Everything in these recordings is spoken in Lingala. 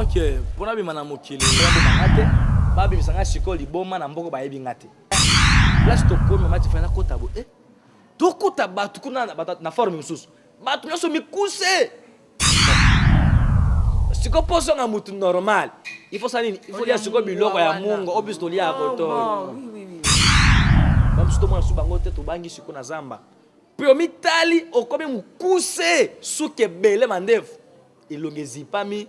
Donc mpo nabima na mokili baboma nga te, babimisa nga sikoyo liboma na mboko bayebi nga te. Place tokomi mama Tifani nakota bo eh, tokuta bato kuna na forme mosusu, bato nyonso mikuse. Sikoyo mpo ozonga motu normal il faut sala nini? Il faut lia sikoyo biloko ya mungo oyo biso toliaka kotoyo. Bamosusu tomona su bango te, tobangi sikoyo na zamba. Mpe omitali okomi mokuse, suki ebele, mandefu, elongi ezipami,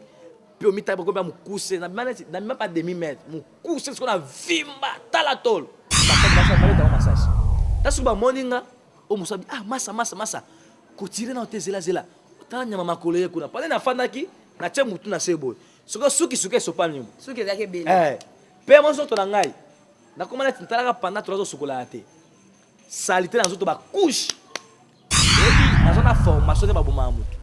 mpe omitali okomi ya mokuse, na pa demi mètre mokuse, sikoyo na vimba tala tolo batango masasi ta soki bamoni nga oyo mosu abi ah masa masa masa kotire na te, zela zela, tala nyama makolo ye kuna pale. Nafandaki natie mutu na se boye, soki suki suki esopani. Suki ezalaki ebele. Mpe mo nzoto na ngai nakoma neti natalaka panda to nazosukolaka te, saleté na nzoto, bacouche. Oyebi naza na formation nde babomaka motu,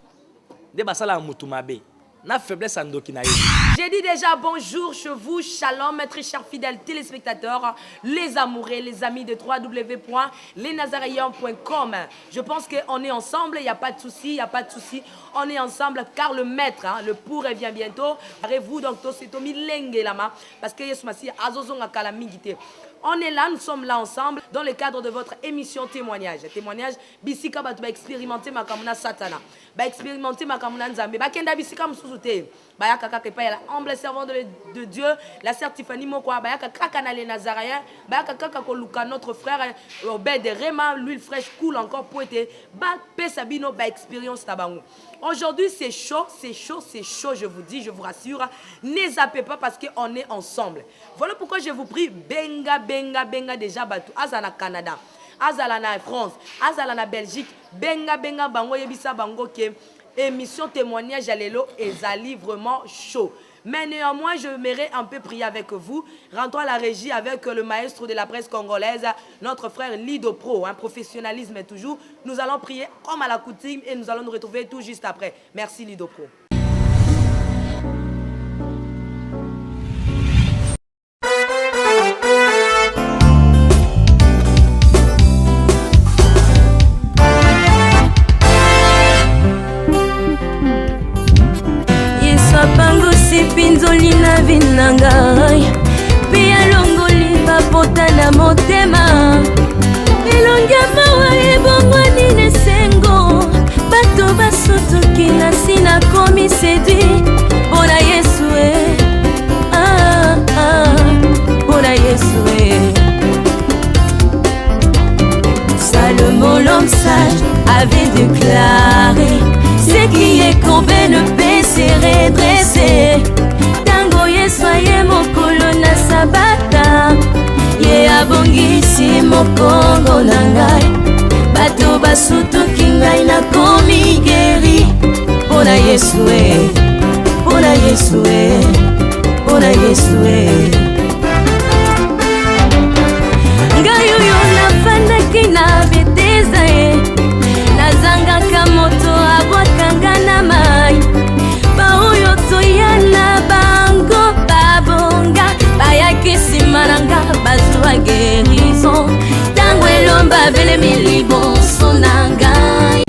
nde basalaka motu mabe na faiblesse ya ndoki na ye. J'ai dit déjà bonjour chez vous, shalom, très chers fidèles téléspectateurs, les amoureux, les amis de www.lesnazaréens.com. Je pense qu'on est ensemble, il n'y a pas de souci, il n'y a pas de souci. On est ensemble car le maître, hein, le pour revient bientôt. Préparez-vous donc, tomilengelama, parce que Yesu Masiya azozonga kala mingi te. On est là, nous sommes là ensemble dans le cadre de votre émission témoignage. Témoignage, bisika bato ba expérimenter makambo na Satana. Ba expérimenter makambo na Nzambe. Bakenda bisika mosusu te. Bayaka kaka epai ya la humble servante de Dieu, la sœur Tiffany Mokwa, bayaka kaka na les Nazaréens, bayaka kaka koluka notre frère Obed Rema, l'huile fraîche coule encore po ete bapesa bino ba expérience na bango. Aujourd'hui, c'est chaud, c'est chaud, c'est chaud, je vous dis, je vous rassure. Ne zappez pas parce qu'on est ensemble. Voilà pourquoi je vous prie, benga, benga, benga déjà bato, azala na Canada, azala na France, azala na Belgique, benga, benga bango, yebisa bango ke émission témoignage ya lelo ezali vraiment chaud. Mais néanmoins, je m'aimerais un peu prier avec vous. Rentrons à la régie avec le maestro de la presse congolaise, notre frère Lido Pro, un professionnalisme toujours. Nous allons prier comme à la coutume et nous allons nous retrouver tout juste après. Merci Lido Pro. Yesu apangusi mpinzoli na vie na ngai mpe alongoli bapota na motema. Elongi ya mawa ebongwani na esengo, bato basutuki na nsi nakomi séduit mpo na Yesu e, ah, ah, mpo na Yesu e. Salomon l'homme sage avait déclaré: ce qui est courbé ne peut se redresser. Tango Yesu aye mokolo na sabata, ye abongisi mokongo na ngai, bato basutuki, ngai nakomi guéri mpo na Yesu e, mpo na Yesu e, mpo na Yesu e. Ngai oyo nafandaki na Betesda ye, nazangaka moto abwakanga na mai, baoyo toya na bango babonga bayaki nsima na nga, bazwa guérison ntango elomba belemi liboso na ngai.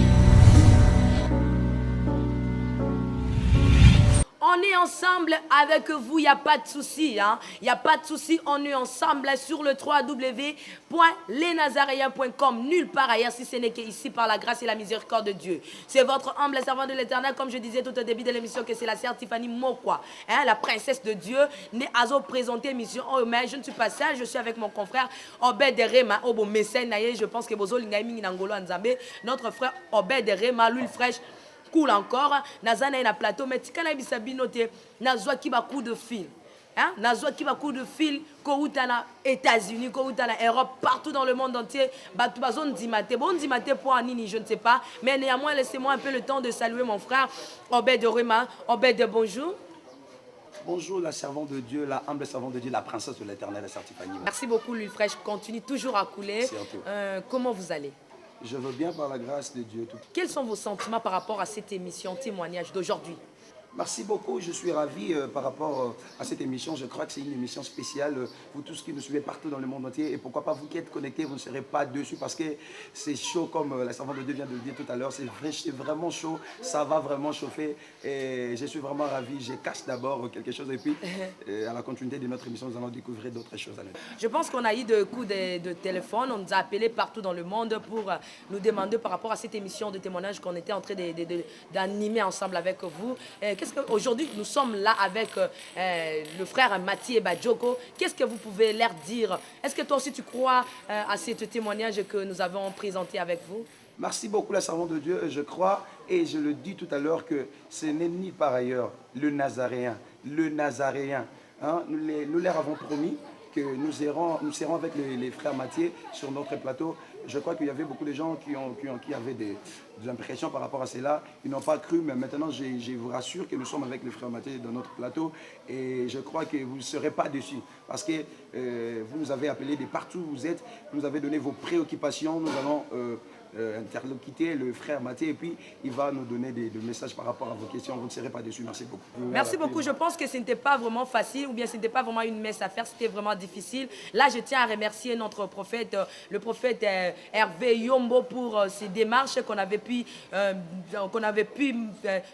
On est ensemble avec vous, il n'y a pas de souci. Hein? Il n'y a pas de souci, on est ensemble sur le www.lesnazaréens.com. Nulle part ailleurs si ce n'est qu'ici par la grâce et la miséricorde de Dieu. C'est votre humble servant de l'Éternel, comme je disais tout au début de l'émission, que c'est la sœur Tiffany Mokwa, hein, la princesse de Dieu, née à présenter émission. Oh, mais je ne suis pas seule, je suis avec mon confrère Obed Rema, Obo Mécène, je pense que bozolinga mingi na ngolu Nzambe, notre frère Obed Rema, l'huile fraîche coule encore, naza na ye na plateau, mais tika nayebisa bino te, nazwaki ba coup de fil. Hein? Nazwaki ba coup de fil kouta na États-Unis, kouta na Europe, partout dans le monde entier. Bato bazondima te. Bondima te po nini, je ne sais pas. Mais néanmoins, laissez-moi un peu le temps de saluer mon frère Obed Rema. Obed, bonjour. Bonjour la servante de Dieu, la humble servante de Dieu, la princesse de l'Éternel, la sœur Tiffany. Merci beaucoup, l'huile fraîche continue toujours à couler. Surtout. Comment vous allez? Je veux bien par la grâce de Dieu. Quels sont vos sentiments par rapport à cette émission témoignage d'aujourd'hui? Merci beaucoup, je suis ravi euh, par rapport euh, à cette émission. Je crois que c'est une émission spéciale. Euh, vous tous qui nous suivez partout dans le monde entier, et pourquoi pas vous qui êtes connectés, vous ne serez pas dessus parce que c'est chaud comme la servante de Dieu vient de le dire tout à l'heure. C'est vrai, vraiment chaud, ça va vraiment chauffer et je suis vraiment ravi. Je cache d'abord quelque chose et puis à la continuité de notre émission, nous allons découvrir d'autres choses. Je pense qu'on a eu de coups de, téléphone, on nous a appelés partout dans le monde pour nous demander par rapport à cette émission de témoignage qu'on était en train d'animer ensemble avec vous. Qu'est-ce que aujourd'hui nous sommes là avec euh, euh, le frère Mathieu Badjoko. Qu'est-ce que vous pouvez leur dire Est-ce que toi aussi tu crois euh, à ce témoignage que nous avons présenté avec vous Merci beaucoup, la servante de Dieu. Je crois, et je le dis tout à l'heure, que ce n'est ni par ailleurs le Nazaréen. Le Nazaréen. Hein, nous, les, nous leur avons promis que nous, irons, nous serons avec les, frères Mathieu sur notre plateau. Je crois qu'il y avait beaucoup de gens qui, ont, qui, ont, qui avaient des, des, impressions par rapport à cela. Ils n'ont pas cru, mais maintenant, je, je, vous rassure que nous sommes avec les frères Mathieu dans notre plateau et je crois que vous ne serez pas déçus parce que euh, vous nous avez appelés de partout où vous êtes, vous nous avez donné vos préoccupations. Nous allons euh, euh, interlocuter le frère Mathieu et puis il va nous donner des, messages par rapport à vos questions. Vous ne serez pas déçus. Merci beaucoup. Merci beaucoup. Je pense que ce n'était pas vraiment facile ou bien ce n'était pas vraiment une messe à faire. C'était vraiment difficile. Là, je tiens à remercier notre prophète, euh, le prophète euh, Hervé Yombo pour ces démarches qu'on avait pu, qu'on avait pu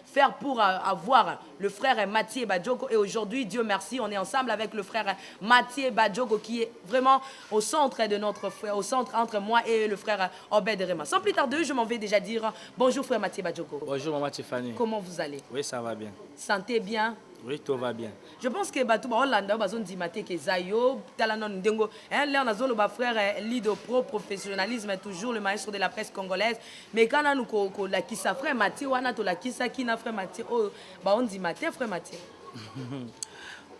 faire pour avoir le frère Mathieu Badjoko. Et aujourd'hui, Dieu merci, on est ensemble avec le frère Mathieu Badjoko qui est vraiment au centre de notre frère, au centre entre moi et le frère Obed Rema. Sans plus tarder, je m'en vais déjà dire bonjour frère Mathieu Badjoko. Bonjour maman Tiffany. Comment vous allez Oui, ça va bien. Santé bien Oui, tout va bien. Je pense que bato baolanda bazondima te ke eza yo tala nanu ndenge hein l'air nazoloba frère eh, Lido pro professionnalisme toujours le maestro de la presse congolaise mais quand nanu kolakisa frère Mathieu wana tolakisaki na frère Mathieu oyo baondima te frère Mathieu.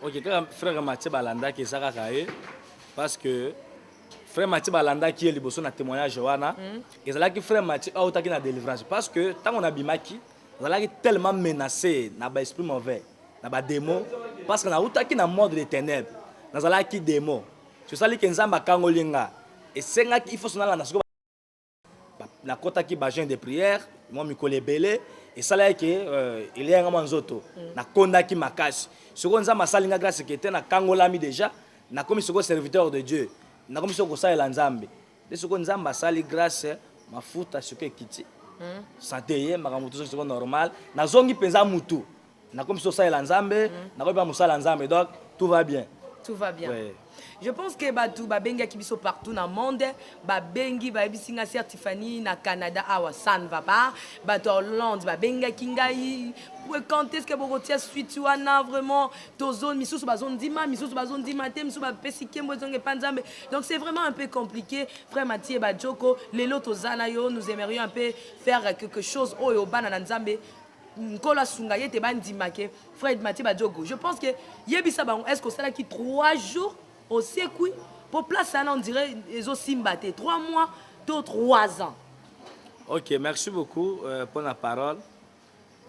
Ok kaka frère Mathieu balandaki eza kaka ye parce que frère Mathieu balandaki ye liboso na témoignage wana mm. ezalaki frère Mathieu autaki na délivrance parce que ntango nabimaki nazalaki tellement menacé na ba esprit mauvais na ba démon parce que nautaki na monde de ténèbres nazalaki démon tosali ke nzambe akangoli nga esengaki il faut sonalanda sikoyo nakotaki ba jeune de prière mwa mikolo ebele esalaki ke euh, eliya nga mwa nzoto mm. nakondaki makasi sikoyo nzambe asali nga grâce ke te nakangolami déjà nakomi sikoyo serviteur de dieu nakomi sikoyo kosalela nzambe nde sikoyo nzambe asali grâce mafuta sikoyo ekiti mm. sante ye makambo tozoki sikoyo normal nazongi mpenza mutu nakomi sikoyo kosalela nzambe mm. nakomi mpe mosala nzambe donc tout va bien tout va bien ouais. Je pense que bato babengaki biso partout na monde babengi bayebisi nga sœur Tiffany na Canada awa ça ne va pas bato ya Hollande babengaki ngai quand est-ce que bokotia suite wana vraiment tozo misusu bazondima misusu bazondima te misusu bapesi nkembo ezonga epa nzambe donc c'est vraiment un peu compliqué frère Mathieu Badjoko lelo toza na yo nous aimerions un peu faire quelque chose oyo bana na nzambe nkolo asunga ye te bandima ke frère Mathieu Badjogo je pense que yebisa bango est-ce que osalaki 3 jours osekwi po place wana on dirait ezosimba te 3 mois to 3 ans ok merci beaucoup euh, pour la parole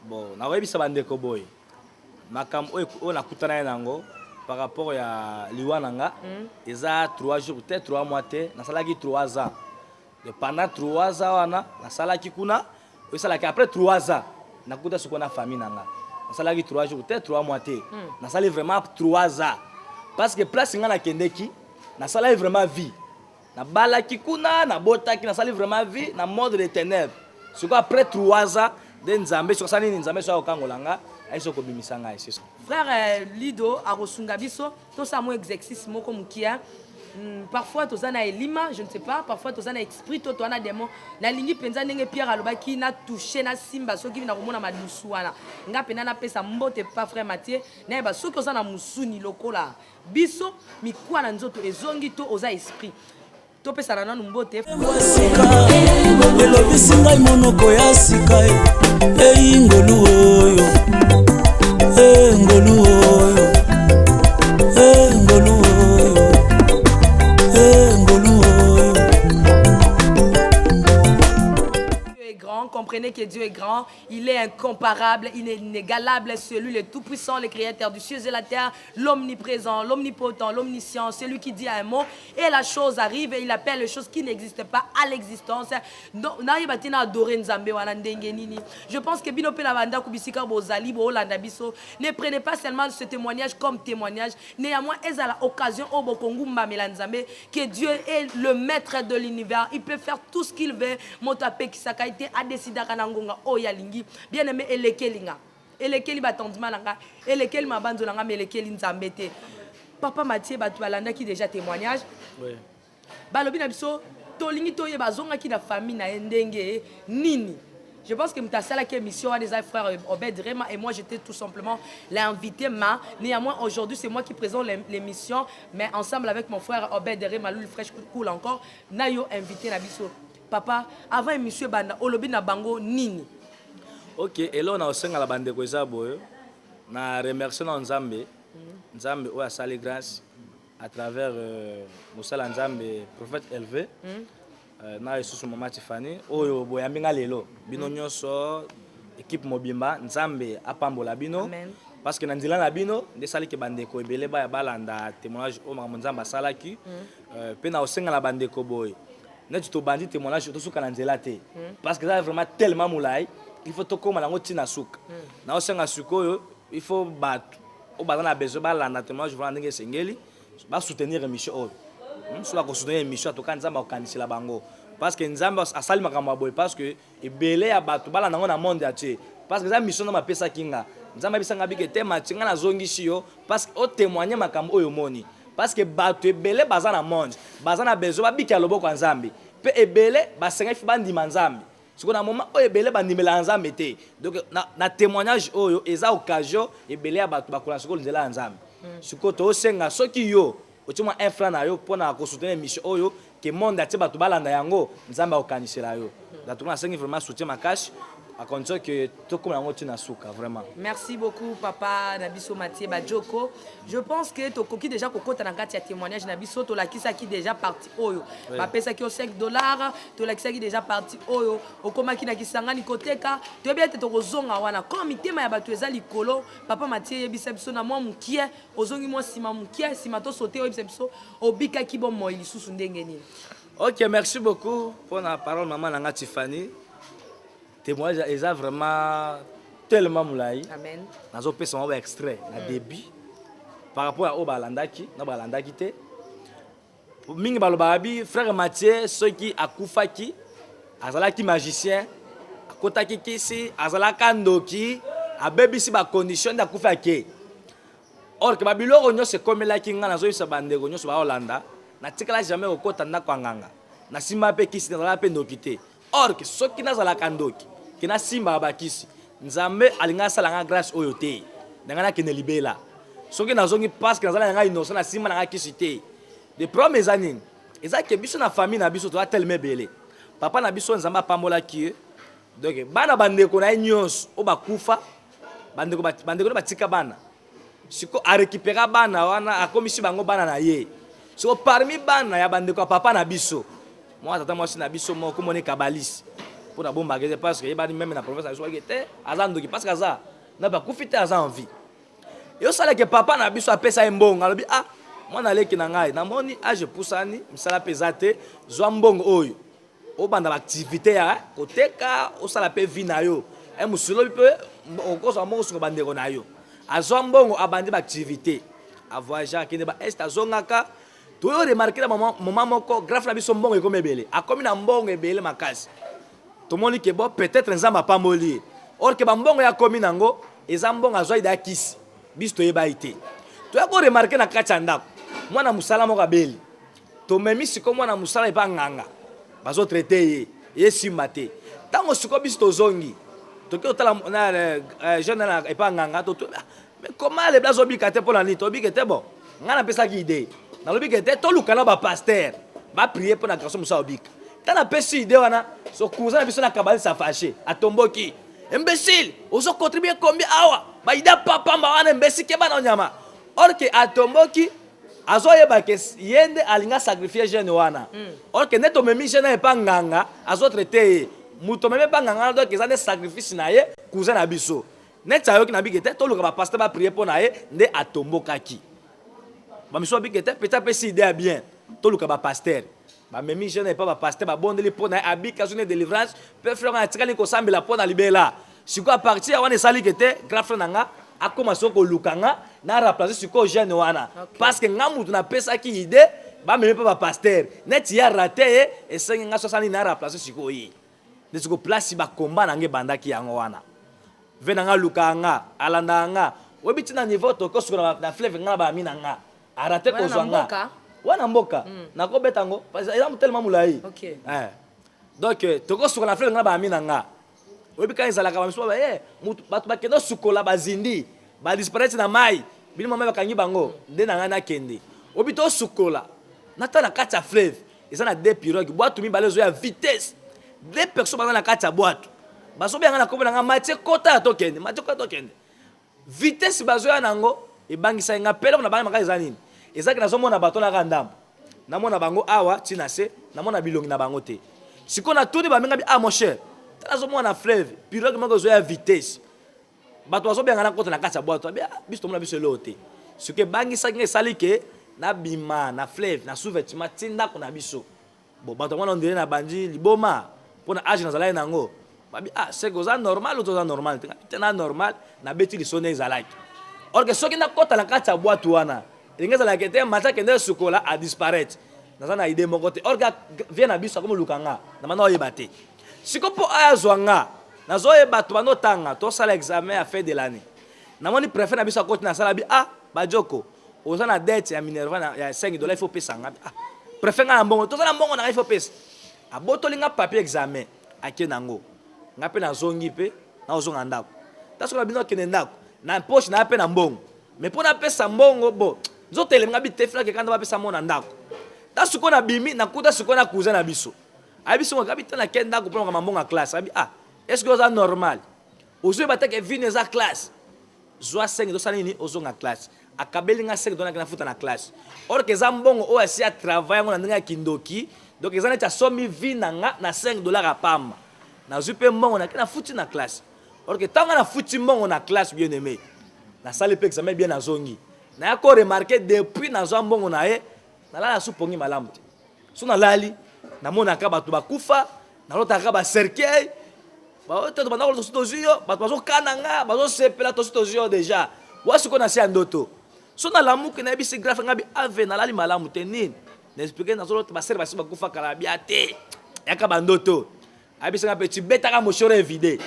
bon nakoyebisa bandeko boye makambo oyo oyo nakutana ye nango par rapport ya liwa na nga mm. eza 3 jours te 3 mois te nasalaki 3 ans de pendant 3 ans wana nasalaki kuna oyo esalaki après 3 ans nakuta sikoyo na famille na nga nasalaki 3 jours te 3 mois te mm. nasali vraiment 3 ans parce que place nga nakendeki nasalaki vraiment vie nabalaki kuna nabotaki nasali vraiment vie na mode de ténèbres sikoyo après 3 ans nde nzambe soki asali nini nzambe soki akokangola nga aye soki kobimisa ngai c'est ça frère euh, lido akosunga biso tosala mwa exercice moko mokie Hmm, parfois toza na elima je ne sais pas parfois toza na esprit to toza na démon nalingi mpenza ndenge pierre alobaki na touche nasimba soki nakomona madusu wana nga mpenza napesa mbote pa frère mathieu nayeba soki oza na mosuni lokola biso mikuwa na nzoto ezongi to oza esprit topesana nanu mbote elobisi ngai monoko ya sika ei ngolu oyo e ngolu oyo e ngolu oyo e ngolu oyo Dieu est grand, comprenez que Dieu est grand, il est incomparable, il est inégalable, celui le tout-puissant, le créateur du ciel et la terre, l'omniprésent, l'omnipotent, l'omniscient, celui qui dit un mot et la chose arrive et il appelle les choses qui n'existent pas à l'existence. Donc, nayeba te na adorer Nzambe wana ndenge nini. Je pense que bino pe na banda kubisika bozali bolanda biso. Ne prenez pas seulement ce témoignage comme témoignage, néanmoins ezala occasion oyo bokongumbamela Nzambe, que Dieu est le maître de l'univers, il peut faire tout ce qu'il veut. Moto apekisaka ye te, adecidaka na ngonga oyo alingi. Bien aimé, elekeli nga, elekeli batendima na nga, elekeli mabanzo na nga, mais elekeli Nzambe te. Papa Mathieu, bato balandaki déjà témoignage. Balobi na biso tolingi toyeba azongaki na famille na ye ndenge nini. Je pense que moto asalaki émission wana eza frère Obed Rema et moi, j'étais tout simplement l'invité. Ma néanmoins, aujourd'hui, c'est moi qui présente l'émission, mais ensemble avec mon frère Obed Rema, Lul Fresh cool encore na yo invité na biso. Papa, avant émission banda, olobi na bango nini? Ok, eloko na kosengala bandeko eza boye: na remercie na Nzambe, Nzambe oyo asali grâce à travers mosala Nzambe prophète Élevé na lisusu mama Tifani oyo boyambi nga lelo. Bino nyonso, équipe mobimba, Nzambe apambola bino. Amen. Parce que na nzela na bino nde esaliki bandeko ebele baya balanda témoignage oyo, makambo Nzambe asalaki. Mpe na kosenga na bandeko boye: neti tobandi témoignage, tosuka na nzela te, parce que eza vraiment tellement molai, il faut tokóma nango ntina suka. Na kosenga sikoyo, il faut bato oyo baza na besoin balanda témoignage vraiment ndenge esengeli, basoutenir émission oyo. So bakosoutenir émission, atoka Nzambe akokanisela bango, parce que Nzambe asali makambo ya boye, parce que ebele ya bato balanda yango na monde entier, parce que eza mission Nzambe apesaki nga. Nzambe abisanga bike te: "Mati, nga nazongisi yo parce que otémoigne makambo oyo omoni", parce que bato ebele baza na monde, baza na besoin babika ya loboko ya Nzambe, mpe ebele basengaki bandima Nzambe. Sikoyo na moment oyo ebele bandimelaka Nzambe te. Donc na témoignage oyo eza occasion ebele ya bato bakola sikoyo nzela ya Nzambe. Sikoyo tosenga, soki yo otie mwa un franc na yo mpona kosoutenir émission oyo, ke monde atie bato balanda yango, Nzambe akokanisela yo. Donc nasengi vraiment soutien makasi, à condition que tokóma yango ntina suka vraiment. Merci beaucoup, papa na biso Mathieu Badjoko. Je pense que tokoki déjà kokota na kati ya témoignage na biso. Tolakisaki déjà partie oyo bapesaki yo 5 dollars, tolakisaki déjà partie oyo okomaki na Kisangani koteka. Toyebi ete tokozonga wana comme mitema ya bato eza likolo. Papa Mathieu, yebisa biso na mwa mokie, ozongi mwa nsima mokie, nsima tosote, oyebisa biso obikaki bomoi lisusu ndenge nini. Ok, merci beaucoup mpona parole, mama na nga Tifani. Témoignage eza vraiment tellement molai. Amen. Nazopesa mwa baextrait na début par rapport ya oyo balandaki na balandaki te. Mingi balobaka bi frère Mathieu soki akufaki, azalaki magicien, akotaki kisi, azalaka ndoki, abebisi bacondition nde akufi ake. Or ke babiloko nyonso ekomelaki nga, nazoyebisa bandeko nyonso baolanda, natikala jamais kokɔta ndako ya nganga, nasimba mpe kisi, nazalaka mpe ndoki te. Or ke soki nazalaka ndoki, ke nasimbaka bakisi, Nzambe alingi asala nga grâce oyo te, na ngai nakende libela soki nazongi, parce que nazala na ngai innocent, nasimba na ngai kisi te. De problème eza nini? Eza ke biso na famille na biso toza telema ebele. Papa na biso, Nzambe apambolaki ye, donc bana bandeko na ye nyonso oyo bakufa, bandeko bandeko nde batika bana. Siko arécupéra bana wana, akomisi bango bana na ye. Siko parmi bana ya bandeko ya papa na biso, mwa tata mwasi na biso moko komona kabalisi mpo na bombaka ete, parce que yebani même na province na biso baki te aza ndoki, parce que aza na bakufi te, aza en vie. Eyosalaka papa na biso apesa ye mbongo, alobi: "Ah, mwana aleki na ngai, namoni age epusani, misala mpe eza te, zwa mbongo oyo, obanda baactivité ya koteka, osala mpe vie na yo. E mosolo mpe okozwa mbongo, osunga bandeko na yo." Azwa mbongo, abandi baactivité, avoyage, akende ba Est, azongaka. Toyo remarquer na moment moko, grâce na biso, mbongo ekomi ebele, akomi na mbongo ebele makasi. Tomoni ke bon, peut-être Nzambe apamboli ye. Or ke bambongo ya komi nango eza mbongo azwa ida ya kisi, biso toyeba ye te. Toya koremarquer na kati ya ndako, mwana mosala moko abeli. Tomemi sikoyo mwana mosala epa nganga, bazotraiter ye, ye simba te. Ntango sikoyo biso tozongi, toki kotala na jeune na epa nganga, ah, mais comment lebla azobika te? Mpo na nini tobike te? Bon, ngai napesaki idée, nalobi ke te, toluka na bapasteur baprier mpo na garçon mosu obika. Ntango napesi idée wana, so cousin na biso na kabalisa fâché, atomboki: "Imbécile, ozocontribuer combien awa? Baida papamba wana, imbécile, keba na nyama." Or ke atomboki, azoyeba ke ye nde alingi asacrifier jeune wana. Or ke nde tomemi jeune epa nganga, azotraiter ye. Moto amemi banga nga donc eza nde sacrifice na ye, cousin na biso. Neti ayoki na bike te, toluka ba pasteur ba prier mpo na ye, nde atombokaki. Ba misusu babike te, petit apesi idée ya bien, toluka ba pasteur. Bamemi jeune epa ba pasteur, babondeli mpo na ye, abiki, azwi ne délivrance, mpe frère wana atikali kosambela mpo na libela. Sikoyo à partir ya wana esali ke te, grand frère na nga akoma sikoyo koluka nga na remplacer sikoyo jeune wana. Parce que nga mutu napesaki idée, bamemi mpe ba pasteur. Neti ye arate ye, esengi nga so asali na remplacer sikoyo ye. Nde sikoyo place ba combat na nga ebandaki yango wana. Ve na nga alukaka nga, alandaka nga. Oyebi ti na niveau tokosuka na fleuve nga na ba amis na nga. Arate kozwa nga. Wana mboka. Nakobeta yango, parce que eza tellement molayi. Donc tokosuka na fleuve nga na ba amis na nga. Oyebi kaka ezalaka ba misusu ba eh, mutu, bato bakende osukola bazindi, ba disparaître na mayi, bino mama bakangi bango, nde na ngai nakende. Oyebi tosukola, nata na kati ya fleuve, eza na deux pirogues, bwatu mibale ezoya vitesse. Deux personnes baza na kati ya bwatu. Bazobenga na kombo na ngai, Mathieu kota ya tokende, Mathieu kota tokende. Vitesse bazoya na yango ebangisaki nga, pe eloko na bangi makasi eza nini? Eza ke nazomona bato na kaka ndambo. Namona bango awa ti na se, namona bilongi na bango te. Sikoyo natuni ba minga bi, ah mon cher, tala nazomona na fleuve, pirogue moko ezoya vitesse. Bato bazobenga na kota na kati ya bwato, abi, ah, biso tomona biso eloko te. Sikoyo ebangisaki nga, esali ke nabima na fleuve, na sous-vêtement ti ndako na biso. Bon, bato yango wana ondire na bandi liboma mpo na age nazalaki na yango. Babi, ah, c'est que oza normal ou toza normal te? Ngabi te, na normal, nabeti lisolo nde ezalaki. Or que soki nakota na kati ya bwatu wana, elingi ezalaka te Mathieu akende sukola a disparaître. Naza na idée moko te. Or que vie na biso akomi luka nga, na banda oyeba te. Siko mpo aya zwa nga, nazoyeba to banda otanga, tosala examen ya fin de l'année. Namoni préfet na biso akoti na sala bi, ah, Badjoko, oza na dette ya Minerva na, ya 5 $, il faut pesa nga. Ah, préfet nga na mbongo, toza na mbongo na nga, il faut pesa. Abotoli nga papier examen, ake nango. Nga pe nazongi pe, nazonga ndako. Taso na bino akende ndako, na poche na pe na mbongo. Mais po na pesa mbongo, bo, nzoto elembi nga bi te, flake kanda ba pesa mbongo na ndako. Taso ko na bimi, na kuta siko na cousin na biso. Ayebi songo, gabi te na ke ndako po na mbongo ya classe. Abi, ah, est-ce que oza normal? Ozoyeba ba te ke vino eza classe. Zwa 5 tosala nini, ozonga classe. Akabeli nga 5 dollars na futa na classe. Or que eza mbongo oyo asi a travailler yango na ndenge ya kindoki, donc eza neti asombi vie na nga na 5 dollars ya pamba. Nazwi pe mbongo na ke na futi na classe. Or que tango na futi mbongo na classe, bien aimé, nasali pe examen bien, nazongi. Naya ko remarquer depuis nazwa mbongo na ye, nalala su pongi malamu te. So nalali, namonaka bato bakufa, nalotaka ba cercueil. Ba oyo te tobanda kolota soki tozwi yo, bato bazokana nga, bazosepela tosi tozwi yo déjà. Wa sikoyo na se ya ndoto. So nalamuki nayebisi grafe nga bi ave nalali malamu te nini. Na expliquer nazolota ba sœur basi bakufa kala bia te. Yaka ba ndoto. Ayebisi nga pe tu betaka moshoro evide.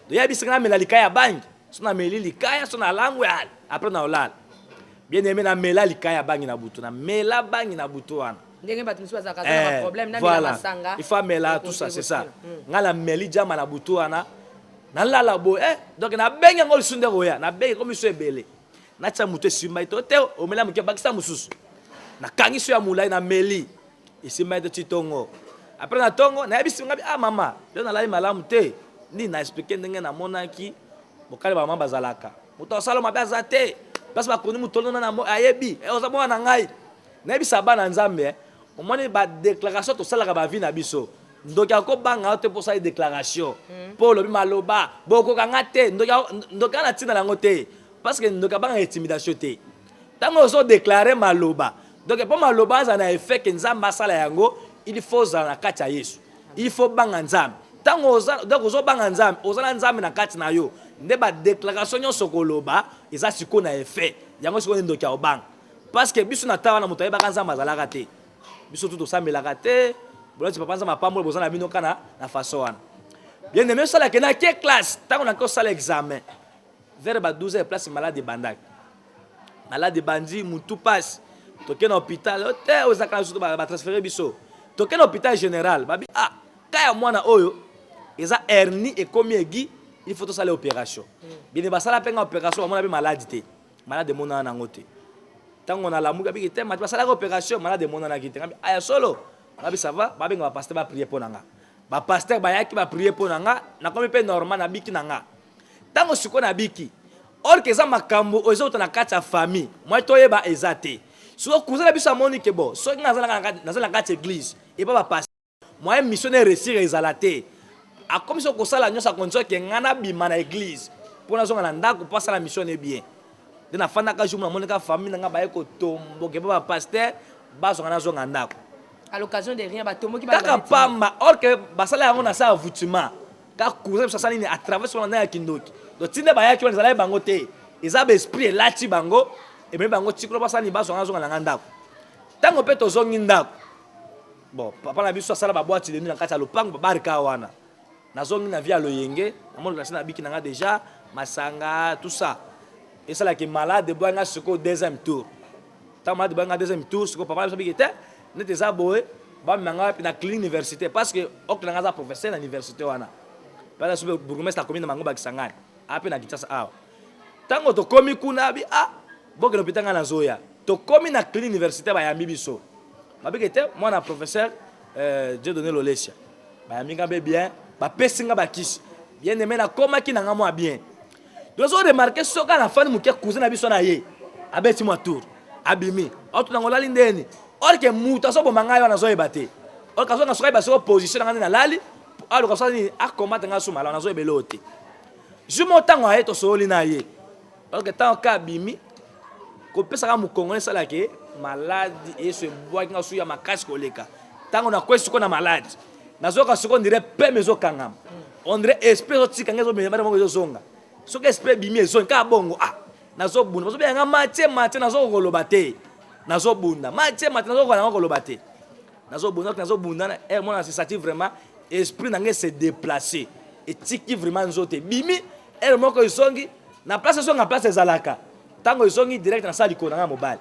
To yebisi nga namela likaya ya bangi. So nameli likaya, so nalangwe ale. Après na olala. Bien aimé namela likaya ya bangi na butu. Namela bangi na butu wana. Ndenge bato mosusu bazalaka na ba problème, na mela masanga. Il faut amela tout ça, c'est ça. Nga na meli jama na butu wana. Nalala boye, eh, donc nabengi yango lisusu nde koya, nabengi komi so ebele. Natia moto esimba ete te omela moke bakisa mosusu. Nakangi so ya molai na meli. Esimba ete ti tongo. Après na tongo nayebisi nga bi, ah mama, yo nalali malamu te. Nini na expliquer ndenge namonaki bokali ba mama bazalaka. Moto asala mabe aza te. Place bakoni moto na ayebi, eh, oza mwana na ngai. Nayebisa bana Nzambe, eh, omoni ba déclaration tosalaka ba vie na biso. Ndoki akobanga yo te mpo osali déclaration. Mpo olobi maloba, bokoka nga te. Ndoki ndoki ana ntina nango te. Parce que ndoki abangaka intimidation te. Tango ozo déclarer maloba, donc mpo maloba aza na effet ke Nzambe asala yango, il faut ozala na kati ya Yesu. Il faut banga Nzambe. Tango oza, donc ozo banga Nzambe, oza na Nzambe na kati na yo. Nde ba déclaration nyonso koloba eza sikoyo na effet. Yango sikoyo nde ndoki akobanga. Parce que biso na tawa na moto ayebaka Nzambe azalaka te. Biso tout tosambelaka te. Bolati papa Nzambe apambola boza na bino kana na façon wana. Bien aimé osala ke na ke classe, tango na ke osala examen vers ba 12 heures place malade ebandaki. Malade ebandi mutu passe. Toke na hôpital, oh, te ozaka na biso ba transférer biso. Toke na hôpital général, babi ah kaya mwana oyo eza hernie ekomi aigu, il faut tosala opération. Bien basala pe nga opération bamona pe malade te. Malade emonana nango te. Tango nalamuki abiki te, mati basalaka opération malade emonanaki te. Ngabi aya solo. Ngabi ça va, babenga ba pasteur ba prier pona nga. Ba pasteur bayaki ba prier pona nga, nakomi pe normal nabiki na nga. Tango sikoyo nabiki, or que eza makambo oyo ezouta na kati ya famille, moi toyeba eza te. Sikoyo cousin na biso amoni ke bon, soki naza na kati ya église, epa ba pasteur moyen mission na réussir ezala te. Akomi soki kosala nyonso akondition ke ngai nabima na église mpo nazonga na ndako mpo asala mission ne bien. Nde nafandaka jour namoni kaka famille na ngai baye kotomboke mpo bapasteur bazonga nazonga ndako. À l'occasion de rien batomboki kaka pamba, or que basala yango na sa avoutement. Kaka cousin biso asali nini à travers wana ya kindoki. Donc tinde bayaki wana ezalaki bango te, eza ba esprit elati bango ememi bango tikolo basala nini bazonga nazonga na ngai ndako. Ntango mpe tozongi ndako, bon papa na biso asala ba boîte de nuit na kati ya lopango babarika wana. Nazongi na vie ya loyenge, namoni nasi nabiki na nga déjà masanga tout ça. Esalaki malade boya nga sikoyo deuxième tour. Ntango malade boya nga deuxième tour sikoyo papa na biso abiki te neti eza boye bamema nga wapi na clinique université parce que oncle na nga aza professeur na université wana. Pe aza soki bourgmestre akomi na bango ba Kisangani, ape na Kinshasa awa. Ntango tokomi kuna abi ah bokende hôpital nga nazoya. Tokomi na clinique université bayambi biso. Babiki te mwana professeur Dieudonné Lolesia. Bayambi nga be bien, bapesi nga bakisi. Bien aimé nakomaki na nga mwa bien. Tozo remarquer soka na fani moke cousin na biso na ye. Abeti mwa tour. Abimi. Oto nango lali ndeni. Or que mutu azoboma ngai wana azoyeba te. Or que azonga soka ba position na ngai na lali. Aluka soka nini a combattre ngai suma la nazoyeba eloko te. Jour moko ntango aye tosololi na ye. Or que ntango ka abimi kopesaka mokongo esalaka ye maladi yesu ebwaki nga suya makasi koleka. Ntango nakwei sikoyo na maladi nazoyoka sikoyo ondire peme ezokangama, ondire esprit ezotika ngai ezobima moko ezozonga. Soki esprit ebimi ezongi kaka bongo, ah nazobunda bazobenga nga Mathieu Mathieu, nazokoka koloba te, nazobunda Mathieu Mathieu, nazokoka nango koloba te, nazobunda nazobunda na air mona sensati vraiment esprit na ngai se déplacer etiki vraiment nzoto ebimi air moko ezongi na place ezonga place ezalaka. Ntango ezongi direct na sala likolo na ngai mobali.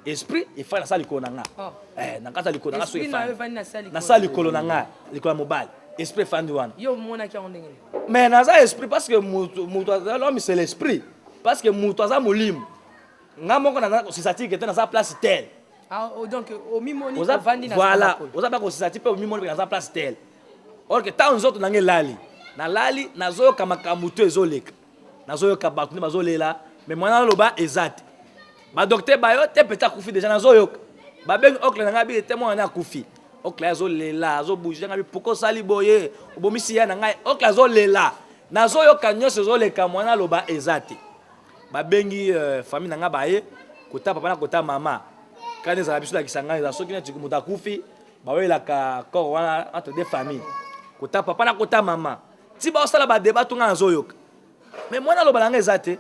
Esprit efandi na sala likolo na ngai. Oh. Na kati ya likolo na ngai soki Esprit na yo efandi. efandi na sala likolo. Na sala likolo na ngai, likolo ya mobali. Esprit efandi wana. Yo omonaki yango ndenge nini? Mais naza esprit parce que mutu, mutu aza, l'homme c'est l'esprit. Parce que mutu aza molimo. Nga moko na kosisa tike te naza place telle. Ah, oh, donc omimoni Oza, ovandi na voilà, sala makolo. oza ba kosisa ti pe omimoni pe naza place telle. Or que tango nzoto na ngai elali, nalali nazoyoka makambo to ezoleka. Nazoyoka bato nde bazolela, mais mwana aloba eza te. Ba docteur bayo te peut-être akufi déjà nazoyoka. Babengi oncle na ngai abi te mwana akufi. Oncle azolela, azobouger ngai pourquoi osali boye? Obomisi ya na ngai. Oncle azolela. Nazoyoka nyonso ezoleka mwana aloba eza te. Babengi famille na ngai baye kota papa na kota mama. Kana ezala biso lakisa ngai eza soki neti moto akufi bawelaka corps wana entre deux familles. Kota papa na kota mama. Ti ba osala ba débat to ngai nazoyoka. Mais mwana aloba na ngai eza te.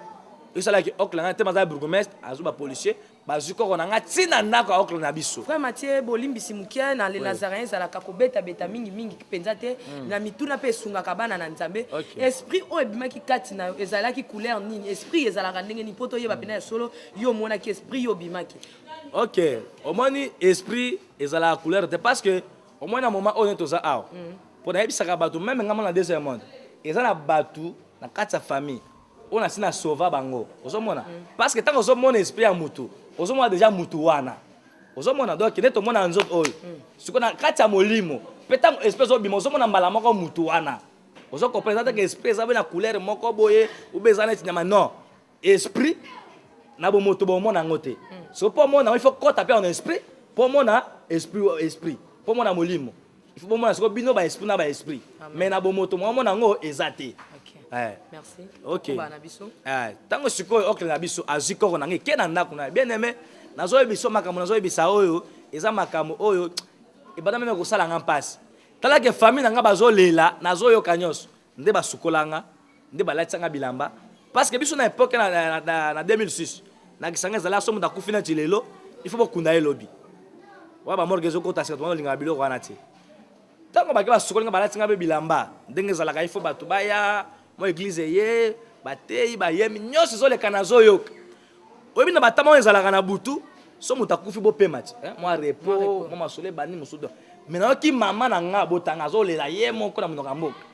Esalaki oncle na ngai te maza bourgmestre, azo ba policier, bazwi koko na ngai ti na ndako ya oncle na biso. Frère Mathieu, bolimbisi moke na le Nazaréen ezalaka kobeta-beta mingi mingi mpenza te. Na mituna mpe esungaka bana na Nzambe. Esprit oyo ebimaki kati na yo ezalaki couleur nini? Esprit ezalaka ndenge nini? Po toyeba pena ya solo yo omonaki esprit yo obimaki. Ok, omoni esprit ezalaka couleur te parce que omoni na moment oyo toza awa. Po nayebisaka bato même ngai mona deuxième monde eza na bato na kati ya famille oyo nasi na sauva bango. Ozomona? Parce que ntango ozomona esprit ya mutu, ozomona déjà mutu wana. Ozomona donc nde tomona nzoto oyo. Sikoyo na kati ya molimo, pe ntango esprit ezobima, ozomona mbala moko mutu wana. Ozo comprendre eza te que esprit eza na couleur moko boye, ou bien eza neti nyama, non. Esprit na bomoto bomona yango te. Sikoyo po omona yango, il faut kota pe en esprit, po omona esprit, esprit, po omona molimo. Il faut bomona sikoyo bino ba esprit na ba esprit. Amen. Mais na bomoto mwa omona yango eza te. Ok. Merci. Ok. Koba na biso. Tango sikoyo oncle na biso azwi koko na ngai ke na ndako na ye. Bien aimé, nazoyebisa makambo, nazoyebisa oyo eza makambo oyo ebanda meme kosala nga mpasi. Tala ke famille na nga bazolela, nazoyoka nyonso. Nde basukola nga, nde balatisa nga bilamba. Parce que biso na époque na 2006, na Kisanga ezala somo ndakufi na lelo, il faut bokunda ye lobi. Wa ba morgue ezokota sika tobanda olingaka biloko wana te. Ntango bake basukoli nga balati nga mpe bilamba, ndenge ezalaka il faut bato baya, mwa église eye, bateyi, bayemi, nyonso ezoleka nazoyoka. Oyebi na batama oyo ezalaka na butu, so moto akufi bopema ti, hein, mwa repos, mwa masolo ebandi mosusu. Mais nayoki mama na nga abotanga azolela ye moko na monoko ya mboka.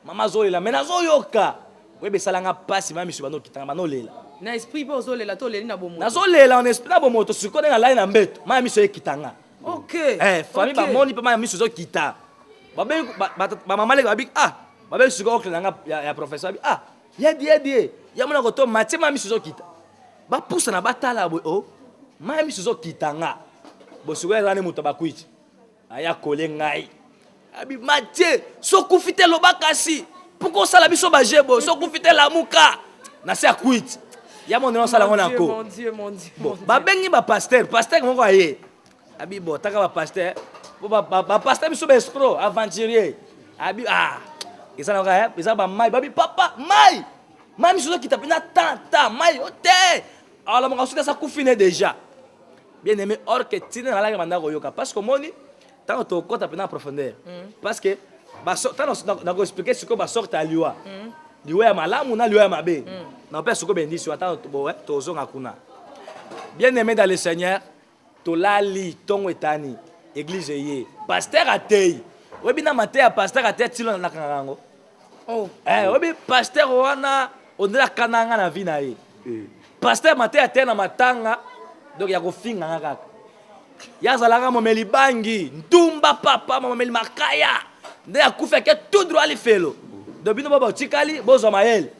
Mama azolela, mais nazoyoka. Oyebi esala nga pasi, mama misu bando okitanga, bando olela. Na esprit mpe ozolela to oleli na bomoto? Nazolela en esprit na bomoto, sikoyo ndenge nalali na mbeto, mama misu ekitanga. Ok. Famille Ok. bamoni mpe mama misu ezokita. Babengi, ba, ba, ba mama leki babi, ah, babengi sikoyo oncle na nga ya professeur, babi, ah, yedi, yedi, ya mona koto, Mathieu, mama misu ezokita. Bapusa na batala boye, oh, mama misu ezokita nga. Bo sikoyo eza ne moto bakwiti. Aya kole ngai. Abi Mathieu, sokufi te loba kasi. Pourquoi osala biso ba jeu boye? Sokufi te lamuka. Na se akwiti. Ya mon osala ngo na ko. Mon Dieu, mon Dieu. Bon, babengi ba pasteur, pasteur moko aye. Abi bon, taka ba pasteur. Po ba ba, ba pasteur biso ba escroc, aventurier. Abi ah, eza na kaka eza ba mai, babi papa, mai. Mai miso kita pena ta ta mai ote. Alors mon soki asa kufi ne déjà. Bien aimé, or que tina na laki banda koyoka parce que omoni ntango tokota mpena na profondeur parce que ntango nakoexplike sikoyo basorte ya liwa liwa ya malamu na liwa ya mabe na mpe sikoyo bendisi wana ntango tozonga kuna. Bien aimé dans le Seigneur, tolali ntongo etani, église eye, pasteur atei. Oyebi na mateya pasteur atei tilo nakangaka yango. Oh. Eh, oyebi pasteur wana ondele akana nga na vie na ye. Pasteur mateya atei na matanga, donc ya kofinga nga kaka. Ye azalaka momeli bangi, ntumba papa, momeli makaya. Nde akufi ake tout droit lifelo. Donc bino bo botikali bozwa mayele.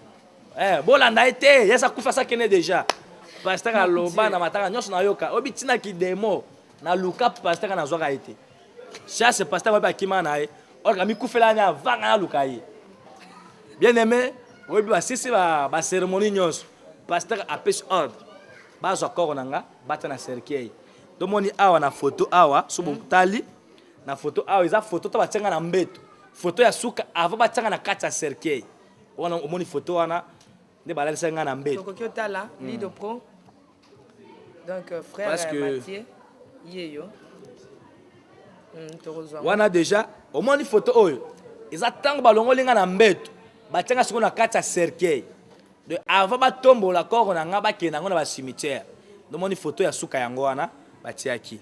Eh, bolanda ye te, ye akufi asakende déjà. Pasteur aloba na matanga nyonso nayoka. Oyebi ntina kidemo naluka pasteur nazwaka ye te. Chasse pasteur oyebi akima na ye. Or amikufela ni avanga naluka ye. Bien aimé, oyebi basisi ba, ba cérémonie nyonso. Pasteur apesi ordre. Bazwa corps na nga, batia na cercueil. Tomoni awa na photo awa, so botali na photo awa eza photo to batianga na mbeto. Photo ya suka avant batianga na kati ya cercueil. Wana omoni photo wana nde balalisaki nga na mbeto. Tokoki otala Lido Pro. Donc frère Parce que Mathieu yeyo. Tokozwa. Wana déjà omoni photo oyo eza ntango balongoli nga na mbeto, batianga sikoyo na kati ya cercueil. Donc avant batombola corps na nga bakende yango na ba cimetière. Nomoni photo ya suka yango wana batiaki.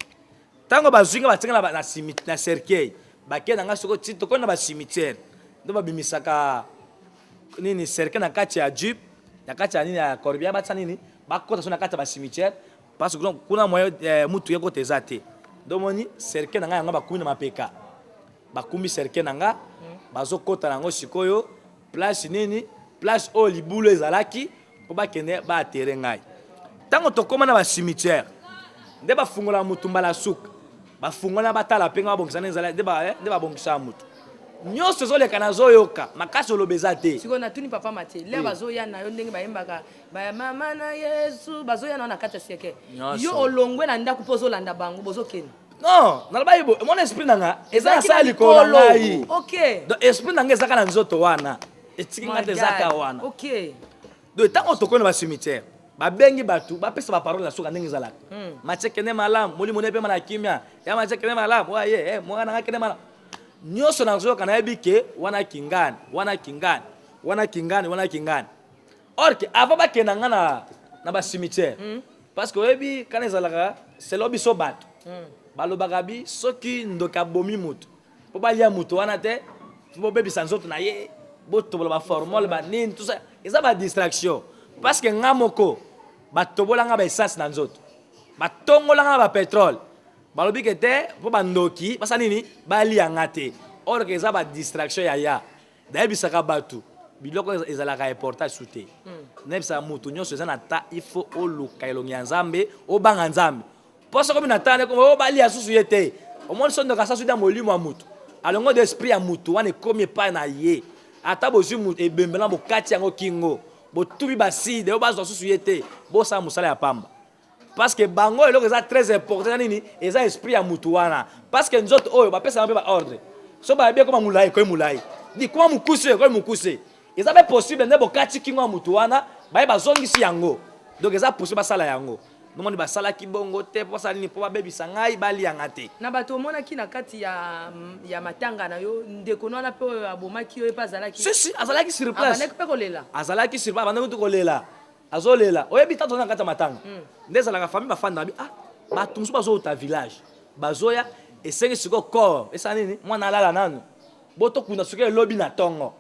Ntango bazwi nga batianga na, na, na cercueil, bakende nga sikoyo ti tokomi na ba cimetière. Nde babimisaka nini cercueil na kati ya jeep, na kati ya nini ya corbillard, batia nini, bakota so na kati ya ba cimetière parce que kuna moyen mutu ye kota eza te. Domoni cercueil na nga yango bakumbi na mapeka. Bakumbi cercueil na nga, bazokota nango sikoyo place nini, place oyo libulu ezalaki mpo bakende baatere ngai. Ntango tokóma na ba cimetière nde bafungola mutu mbala suka, bafungola batala mpe nga babongisa nde ezala, nde babongisa mutu nyonso ezoleka nazoyoka makasi oloba eza te. Sikoyo natuni papa Mathieu, lere bazoya na yo ndenge bayembaka ba mama na Yesu, bazoya na yo na kati ya siècle. Nyonso. Yo olongwe na ndako mpo ozolanda bango, bozokende. Non, naloba ye boye, mon esprit na nga eza na sala likolo na ngai. Ok. Donc esprit na nga ezaka na nzoto wana. Etiki nga te ezaka wana. Ok. Donc ntango tokomi na ba cimetière, babengi bato, bapesa ba parole na suka ndenge ezalaka. Mathieu kende malamu, molimo ne pema na kimia. Ya Mathieu kende malamu, wa ye, mwana nga kende malamu. Nyonso nazoyoka nayebi ke wana kingani, wana kingani, wana kingani, wana kingani. Or que avant bakenda nga na ba cimetière. Parce que oyebi kana ezalaka selon biso bato. Balobaka bi soki ndoki abomi moto, po balia moto wana te, po bobebisa nzoto na ye, botobola ba formol ba nini, tout ça, eza ba distraction. Parce que nga moko batobola nga ba essence na nzoto, batongola nga ba pétrole. Balobi ke te po ba ndoki basa nini balia nga te. Or que eza ba distraction ya ya. Nayebisaka bato biloko ezalaka important su te. Nayebisaka moto nyonso eza na ta, il faut oluka elongi ya Nzambe, obanga Nzambe. Po soki omi na ta, ndeko, oyo balia susu ye te. Omoni so ndoka asasu da molimo ya moto. Alongo d'esprit ya moto wana ekomi epai na ye. Ata bozwi moto ebembe na bokati yango kingo, botubi baside, oyo bazwa susu ye te, bosala mosala ya pamba. Parce que bango eloko eza très important eza nini? Eza esprit ya mutu wana. Parce que nzoto oyo bapesaka mpe ba ordre. So bayebi ekoma molai, ekomi molai. Di koma mokuse, ekomi mokuse. Eza mpe possible nde bokati kingo ya mutu wana, baye bazongisi yango. Donc eza possible basala yango. Nomoni basalaki bongo te, mpo basala nini? Mpo babebisa ngai, balia nga te. Na bato omonaki na kati ya matanga na yo, ndeko wana mpe oyo abomaki yo, ye mpe azalaki? Si, si, azalaki sur place. Abandaki mpe kolela? Azalaki sur place, abandaki kutu kolela. Azolela. Oyebi tata na kati ya matanga. Nde ezalaka famille bafanda bi, ah, bato mosusu bazouta village. Bazoya, esengi sikoyo corps. Esala nini? Mwana alala nanu. Botokunda sikoyo elobi na tongo.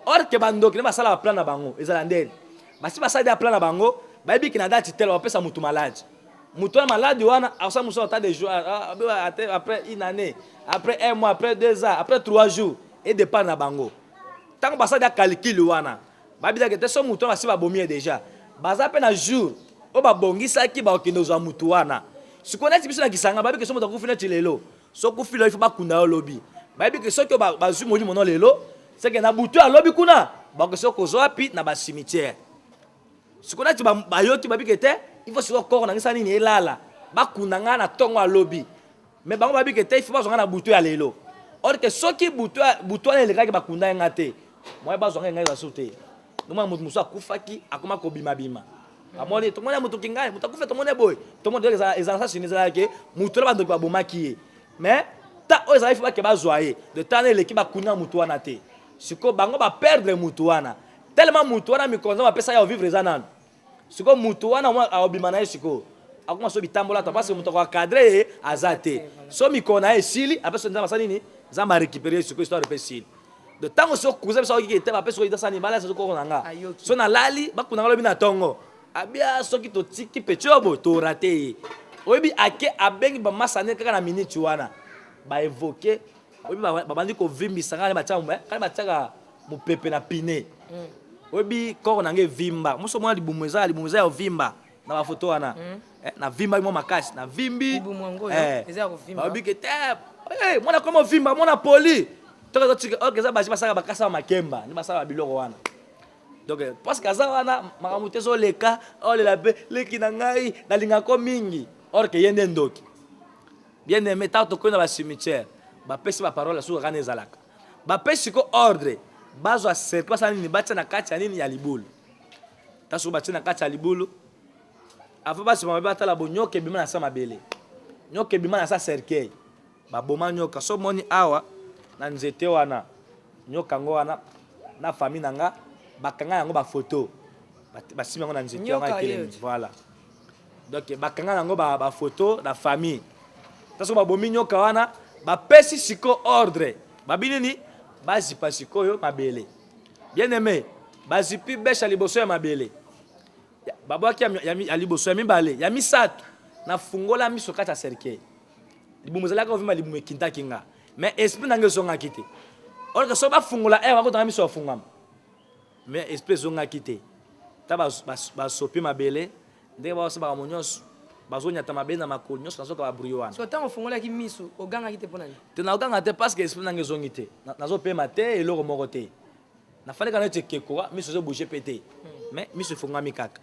Or que bandoki nde basala ba plan na bango, ezala ndeni. Basi basali ya plan na bango, bayebi ki na date telle bapesa mutu malade. Mutu wana malade wana, akosala mosusu ata des jours, ah, ah, ah, ah, après une année, après un mois, après 2 ans, après 3 jours, et départ na bango. Tango basali ya calcul wana, babidaka te so mutu wana basi babomi ye déjà. Baza pe na jour oyo babongisaki bakokende kozwa mutu wana. Sikoyo neti biso na Kisanga, bayebi ke so moto akufi neti lelo, so akufi lelo, il faut bakunda yo lobi. Bayebi ke soki bazwi molimo no lelo, seke na butu alobi kuna bakoki kozwa wapi? Na bacimetière. Sikoyo nati bayoki babike te, il faut sikoyo koro na ngisa nini elala, bakunda ngai na ntongo alobi. Mais bango babike te, il faut bazwa ngai na butu ya lelo. Or ke soki butu wana elekaki bakunda ye ngai te, moye bazwa ngai ngai basu te. Nomona moto mosusu akufaki akoma kobimabima. Amoni tomoni moto kingai, moto akufi tomoni boye. Tomoni ezala sa sini ezalaki ke moto na bandoki babomaki ye. Mais ta oyo ezalaki fo bake bazwa ye. De temps eleki bakunda moto wana te. Sikoyo bango ba perdre moto wana. Tellement moto wana mikolo nzambe apesa ya vivre eza nanu. Sikoyo moto wana akobima na ye sikoyo. Akoma so bitambola ta parce que moto akokadre ye aza te. So mikolo na ye esili, apesa nzambe asali nini? Nzambe a récupérer ye sikoyo histoire pe esili. De ntango so kuza biso akoki te bapesi ko idasa nini balasa koko na nga. So nalali bakunda nga lobi na tongo. Abia soki totiki petit oyo boye to rate ye. Oyebi ake abengi bamasa ne kaka na minute wana. Ba évoquer oyebi babandi kovimbisa nga kani batiaka mopepe na pine. Oyebi koko na nga evimba. Moso mwana libumu eza libumu eza ya ovimba na ba photo wana. Na vimba mwa makasi, na vimbi. Libumu yango oyo eza ya kovimba. Bayebi ke te, mwana koma ovimba, mwana poli. Toka to tika, ok eza basi basaka bakasa makemba, ni basaka biloko wana. Donc parce que aza wana makambo te ezoleka, olela pe leki na ngai nalingako mingi. Or que ye nde ndoki. Bien aimé, tant tokoyi na ba cimetière, bapesi ba parole suka kana ezalaka. Bapesi ko ordre, bazwa cercle basala nini, batia na kati ya nini ya libulu. Taso batia na kati ya libulu, avant basima mabe batala bo nyoka ebima na sa mabele. Nyoka ebima na sa cercueil. Baboma nyoka so moni awa na nzete wana nyoka ngo wana na famille na nga bakanga yango ba photo basimi yango na nzete wana etelemi. Voilà. Donc bakanga yango ba photo na famille. Taso babomi nyoka wana bapesi siko ordre babi nini bazipa sikoyo mabele. Bien aimé, bazipi besha liboso ya mabele. Babwaki ya liboso ya mibale ya misato na fungola miso kati ya cercueil. Libumu ezalaki ovimba libumu ekintaki nga. Mais esprit na nga ezongaki te. Or que so bafungola air bakotanga miso afungwama. Mais esprit ezongaki te. Ta basopi mabele ndenge basabaka mo nyonso bazonyata mabele na makolo nyonso nazoka ba bruit wana. So ntango ofungolaki miso ogangaki te mpona nini? Te naoganga te parce que esprit na nga ezongi te. Nazopema te eloko moko te. Nafandi kaka neti ekeko miso ezobouge mpe te. Mais miso efungwami kaka.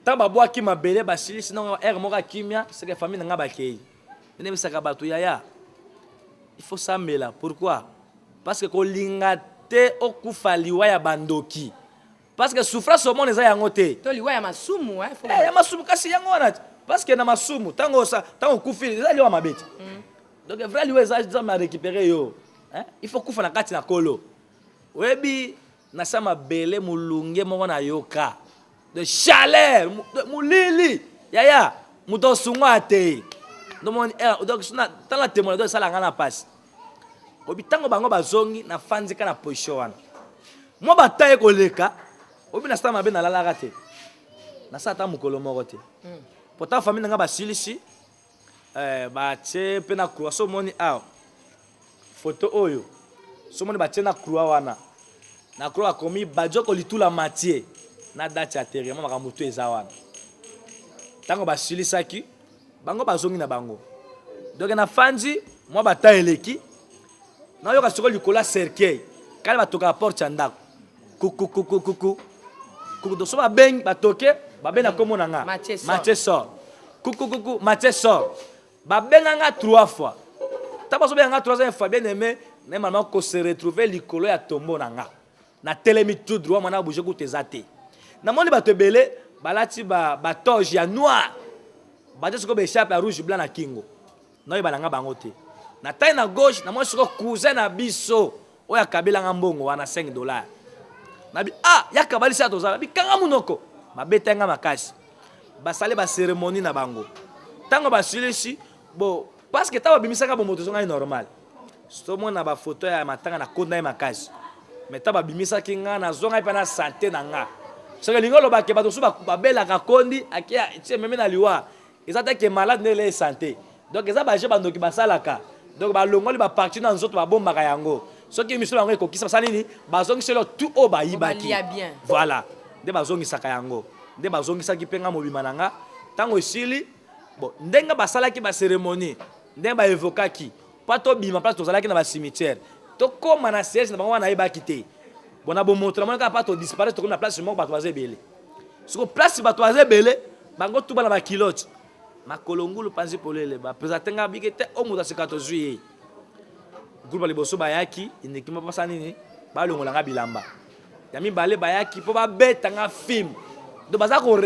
Ntango babwaki mabele basilisi nango aire moko ya kimia, seke famille na nga bakei. Nayebisaka bato yaya, il faut sambela. Pourquoi? Parce que kolinga te okufa liwa ya bandoki. Parce que souffrance au monde eza yango te. To liwa ya masumu, hein, faut ya masumu kasi yango wana. Parce que na masumu tango sa tango okufi eza liwa mabe te. Donc vrai liwa eza Nzambe a récupérer yo. Hein? Il faut kufa na kati na kolo. Oyebi na sa mabele mulunge moko na yoka. De chaleur, mulili. Yaya, moto osunga te. Donc donc suna tala témoin donc sala ngana passe. Obi tango bango bazongi na fanzika na position wana. Moi bataye koleka, obi na sa mabe na lalaka te. Na sa ta mukolo moko te. Pourtant famille nanga basilisi batie pe na croix so moni awa. Photo oyo so moni batie na croix wana. Na croix akomi Badioko Litula Mathieu na date ya enterrement makambo to eza wana. Tango basilisaki bango bazongi na bango. Donc na fandi mwa bata eleki nayoka sikoyo likolo ya cercueil kala batoka porte ya ndako kuku kuku kuku kuku donc so babengi batoke babenga kombo na nga Mathieu sort kuku kuku Mathieu sort babenga nga 3 fois ntango bazobenga nga 3 fois bien aimé na mama ko se retrouver likolo ya tombeau na nga na telemi tout droit mwana bouger kutu eza te namoni bato ebele balati ba toge ya noir batie sikoyo ba écharpe ya rouge blanc na kingo naoyeba na nga bango te na taille na gauche namoni sikoyo cousin na biso oyo akabelanga mbongo wana 5$ nabi ah yakabalisi ya tozala bikanga munoko babeta nga makasi basali ba cérémonie na bango ntango basilisi bo parce que ntango babimisaka bomoto ezongai normal somona ba photo ya matanga na konda ye makasi mais ntango babimisaki nga nazongai mpe na santé na nga soki elingi olobake bato mosusu babelaka kondi ake tie meme na liwa eza te ke malade nde ele santé donc eza baje bandoki basalaka donc balongoli baparti na nzoto babombaka yango soki misolo yango ekokisa basala nini bazongiseli tout oyo bayibaki voilà nde bazongisaka yango nde bazongisaki mpe nga mobima na nga ntango esili bon ndenge basalaki ba cérémonie ndenge baevokaki. Mpo tobima place tozalaki na ba cimetière, tokóma na siège na bango wana nayebaki te. Bon, na bomoto namoni kaka pa todisparaître, tokomi na place moko bato baza ebele. Siko place bato baza ebele, bango tuba na bakilote, makolo ngulu, panzi polele, bapresente nga bike te o moto asika tozwi ye. Groupe ya liboso bayaki uniquement mpo basala nini? Balongola nga bilamba. Ya mibale bayaki mpo babeta nga film. Donc baza ko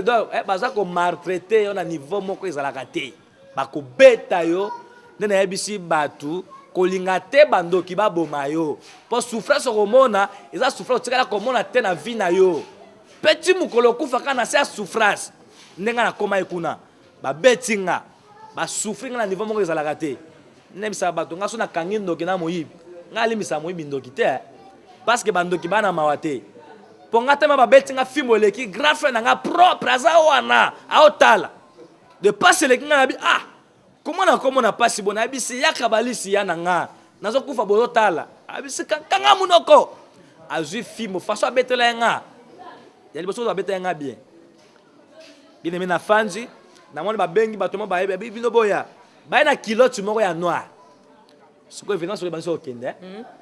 baza ko maltraiter yo na niveau moko ezalaka te. Bakobeta yo nde nayebisi bato kolinga te bandoki baboma yo, mpo souffrance okomona eza souffrance otikala komona te na vie na yo. Mpe ti mokolo okufa kaka na se ya souffrance. Ndenge nakomaki kuna, babeti nga, basouffrir nga na niveau moko ezalaka te. Nayebisaka bato, nga so nakangi ndoki na moyibi, nga alimbisaka moyibi ndoki te, parce que bandoki bana mawa te. Mpo nga tema babeti nga fimbo eleki, grand frère na nga propre aza wana aotala de pasi eleki nga, nabi ah komona komona pasi bo, nayebisi yaka balisi ya na nga nazokufa, bozotala. Abisi kanga munoko, azwi fimbo faso abetela ye nga ya liboso, abetela ye nga bien bien aimé. Na fanzi namoni babengi bato mo bayebi bino boya, baye na kilote moko ya noir. Sikoyo évidemment soki ebandi okende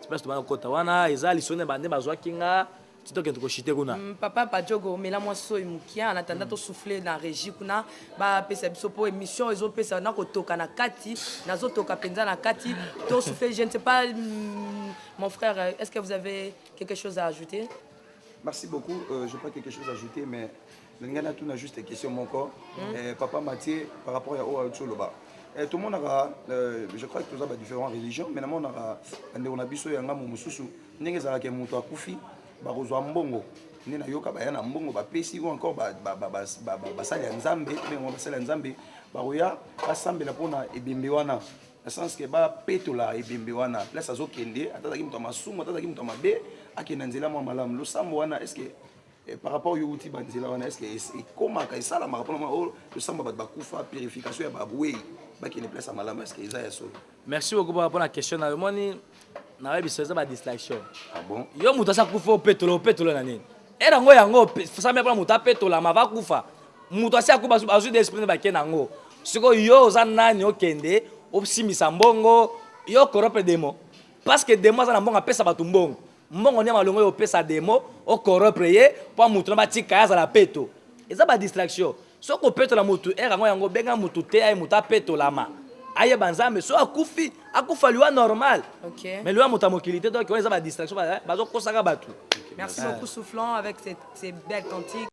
place tobanda kokota wana, eza lisolo bande bazwaki nga ti tokende koshite kuna. Papa Padjogo, omela mwa soi mokia en attendant tosouffle na régie kuna bapesa biso, mpo émission ezopesa na kotoka na kati, nazotoka mpenza na kati. Tosouffle, je ne sais pas, mon frère, est-ce que vous avez quelque chose à ajouter? Merci beaucoup. Je n'ai pas quelque chose à ajouter, mais nalingai natuna juste question moko. Papa Mathieu, par rapport à oyo oloba, tout le monde aura, je crois que toza ba différentes religions, mais namonaka bandeko na biso ya ngambo mosusu, ndenge ezalaka, moto akufi, bakozwa mbongo nde nayoka baya na mbongo bapesi, ou encore basali ya Nzambe, bengo basali ya Nzambe, bakoya basambela mpona ebembe wana, na sens ke bapetola ebembe wana, place azokende, ata azalaki moto ya masumu, ata azalaki moto ya mabe, akende na nzela mwa malamu. Losambo wana, est ce que par rapport yo uti banzela wana, est ce que ekomaka, esalamaka mpona oyo losambo bato bakufa, purification ya bawei, bakende place ya malamu, est ce que eza ya solo? Merci beaucoup mpona question na yo. Omoni, nayebisa eza badistraction. Ah bon? Yo moto asa kufa, opetola, opetola na nini? Ere yango yango samia mpona moto apetolama ava kufa. Moto asi akufa, azwi de esprit bake nango. Sikoyo yo oza nani okende osimbisa mbongo, yo corrompre démon? Parce que démon aza na mbongo, apesa bato mbongo. Mbongo nde malongo oyo opesa démon, ocorrompre ye mpo motu na batika ye azala peto. Eza badistraction. Soki opetola motu ere yango yango, benga motu te aye, motu apetolama, ayeba Nzambe. So akufi, akufa liwa normal. Mais liwa moto ya mokili te. Donc wana eza badistraction, bazokosaka bato. Merci beaucoup, Soufflant, avec ces belles cantiques.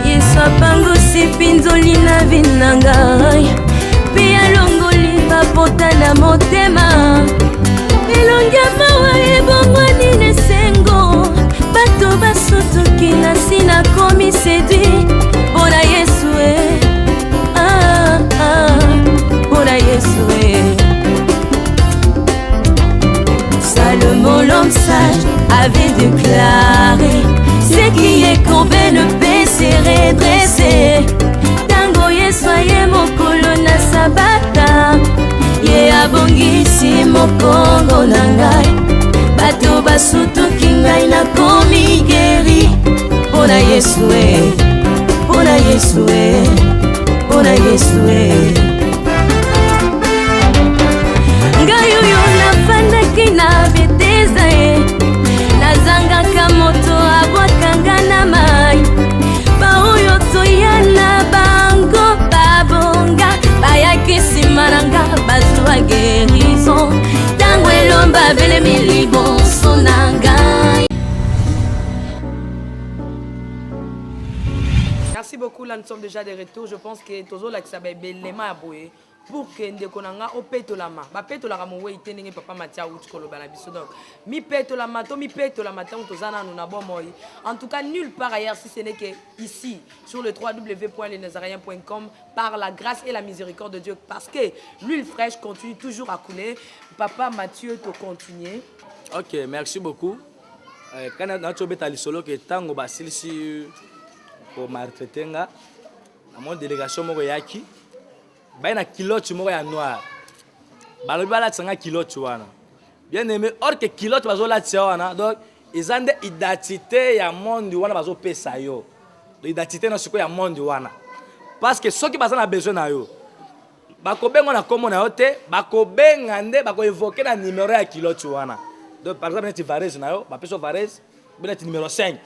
Yesu apangusi mpinzoli na vie na ngai mpe alongoli bapota na motema. Elongi ya mawa ebongwani na esengo, bato basutuki na nsi, nakomi séduit mpo na Yesu e. Ah, ah, mpo na Yesu e. Salomon, l'homme sage, avait déclaré: ce qui est courbé ne peut se redresser. Tango Yesu aye mokolo na sabata, ye abongisi mokongo na ngai, bato basutuki, ngai nakomi guéri mpo na Yesu e, mpo na Yesu e, mpo na Yesu e. Ngai oyo nafandaki na Beteza e, nazangaka moto abwakanga na mai. Baoyo toya na bango babonga, bayaki nsima na nga, bazwa guérison ntango elomba belemi liboso na ngai. Merci beaucoup. Là, nous sommes déjà de retour. Je pense que tozolakisa baebelema ya boye pour que ndeko na nga opetolama. Bapetolaka mowei te, ndenge papa Matia auti koloba na biso. Donc mipetolama to mipetolama ntango toza nanu na bomoi. En tout cas, nulle part ailleurs si ce n'est que ici sur le www.lenazaréen.com, par la grâce et la miséricorde de Dieu, parce que l'huile fraîche continue toujours à couler. Papa Mathieu, to continuer. Ok, merci beaucoup. Kana nati obeta lisolo ke ntango basilisi komaltraite nga, namoni délégation moko eyaki, baye na kilote moko ya noir. Balobi balatisa nga culotte wana. Bien aimé, or que culotte bazolatisa wana, donc eza nde identité ya monde wana bazopesa yo. Donc identité na sikoyo ya monde wana. Parce que soki baza na besoin na yo, bakobenga na kombo na yo te, bakobenga nde bakoevoke na numero ya culotte wana. Donc par exemple neti varese na yo, bapesa yo varese, be neti numero 5.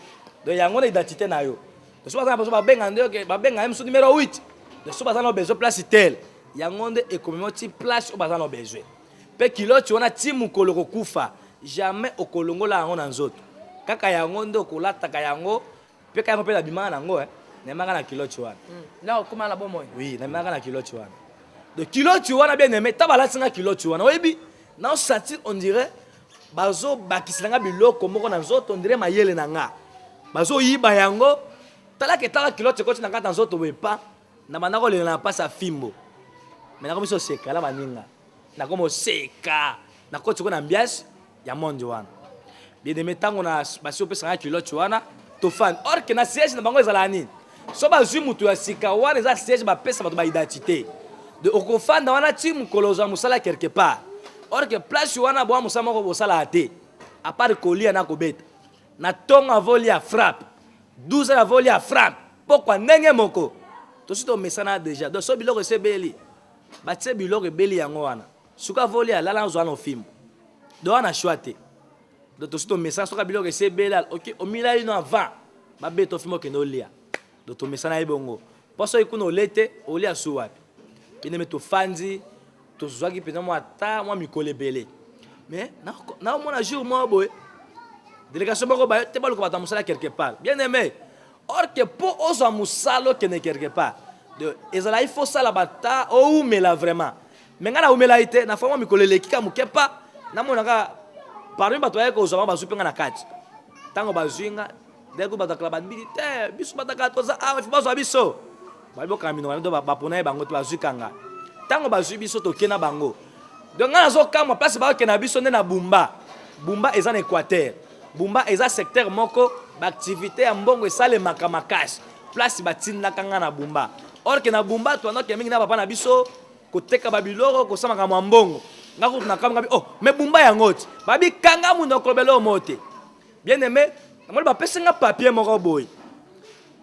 Donc yango na identité na yo. Donc soki baza na besoin babenga nde okay, babenga ye mosusu numero 8. Donc soki baza na besoin place tel, yango nde ekomema ti place oyo baza na besoin. Pe culotte wana ti mokolo kokufa, jamais okolongola yango na nzoto. Kaka yango nde okolataka yango, pe kaka yango pe nabimaka na yango, eh. Namemaka na culotte wana. Là okoma na bomoi. Oui, namemaka na culotte wana. Donc culotte wana bien aimé, ta balati nga culotte wana. Oyebi, na sentir on dirait bazo bakisela nga biloko moko na nzoto, on dirait mayele na nga. Bazo yiba yango, tala ke tala culotte ekoti na kati na nzoto boye pa, na banda kolela na pasi ya fimbo. Mais nakomi so seka na baninga. Nakomi oseka, nakoti ko na ambiance ya monde wana. Bien aimé, tango na basi opesa nga culotte wana, tofandi. Or que na siège na bango ezala nini? So bazwi mutu ya sika wana eza siège bapesa bato ba identité. De okofanda wana ti mokolo ozwa mosala quelque part. Or que place wana boa mosala moko bosala te. À part kolia na kobeta. Na tongo avolia frappe. 12 heures avolia frappe. Pokwa ndenge moko. Tosi tomesana déjà. Donc so biloko esebeli. Batie biloko ebeli yango wana. Suka avolia lala ozwa na fimbo. Donc wana choix te. Donc tosi tomesana soka biloko esebeli, OK, omilali no avant. Babeto fimbo okende olia. Donc tomesana ye bongo. Po soki kuna olete, olia su wapi? Bien-aimé, tofandi, tozwaki mpenza mwa ata mwa mikolo ebele. Mais na omona jour moko boye, délégation moko baye te baluka bato ya mosala quelque part. Bien-aimé, or que po ozwa mosala okende quelque part, donc ezala il faut sala bata oumela vraiment. Mais nga na umela ye te, na fa mwa mikolo eleki ka moke pa, namonaka parmi bato baye kozwa bango bazwi mpe nga na kati. Ntango bazwi nga, ndeko bato akala bandimi te, biso bato akala toza awa, il faut bazwa biso. Babi bokanga minoko na bino, bapona ye bango te, bazwi kanga. Ntango bazwi biso, toke na bango. Donc nga nazokamwa place bakokende na biso nde na Bumba. Bumba eza na Équateur. Bumba eza secteur moko, ba activité ya mbongo esalemaka makasi. Place batindaka nga na Bumba. Or que na Bumba, toandaki mingi na papa na biso, koteka ba biloko, kosala makambo ya mbongo. Nga kutu nakamwa, nga bi, oh, mais Bumba yango ti. Babi kanga monoko lobela oyo mo te. Bien aimé, namoni bapesi nga papier moko boye.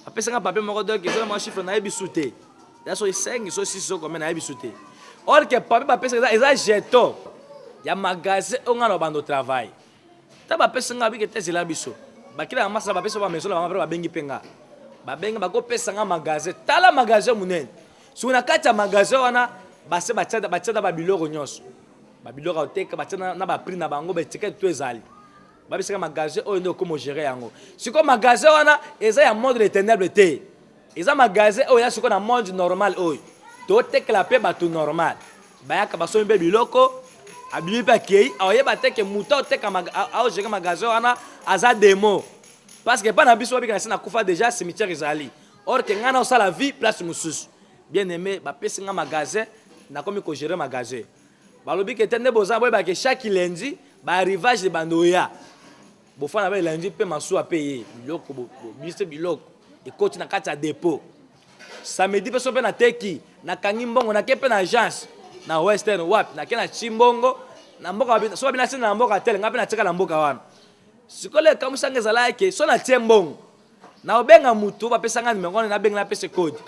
Bapesi nga papier moko, donc eza mwa chiffre nayebi su te. Ya soki 5, soki 6, soki combien nayebi su te. Or que papier bapesi nga eza jeton ya magasin oyo nga na bando travail. Ta bapesi nga bike te zela biso. Bakila ya masala bapesi ba maison na bango, après babengi pe nga. Babengi bakopesa nga magasin. Tala magasin monene. Soki na kati ya magasin wana base batia batia na ba biloko nyonso. Ba biloko ya koteka, batia na ba prix na bango, ba étiquette tout ezali. Babisaka magasin oyo nde okomo gérer yango. Sikoyo magasin wana eza ya monde de ténèbres te. Eza magasin oyo ya sikoyo na monde normal oyo. Totekela pe bato normal. Bayaka basombi pe biloko, abimi pe akei, aoyeba te ke moto aoteka aogérer magasin wana aza démon. Parce que epai na biso babika na se na kufa déjà cimetière ezali. Or que nga na osala vie place mosusu. Bien aimé, bapesi nga magasin, nakomi ko gérer magasin. Balobi ke te nde boza boyeba ke chaque lundi ba arrivage de bando ya. Bofana ba lundi pe masuwa pe ye biloko bo, bo, biso biloko ekoti na kati ya dépôt. Samedi pe so pe na teki, nakangi mbongo nake pe na agence na Western wapi, nake na chimbongo na mboka ba, so ba bina na mboka tel nga pe na tika na mboka wana. Sikole kamwisa nga ezalaki ke so na tie mbongo na obenga mutu bapesa nga numéro wana, nabenga napesa code.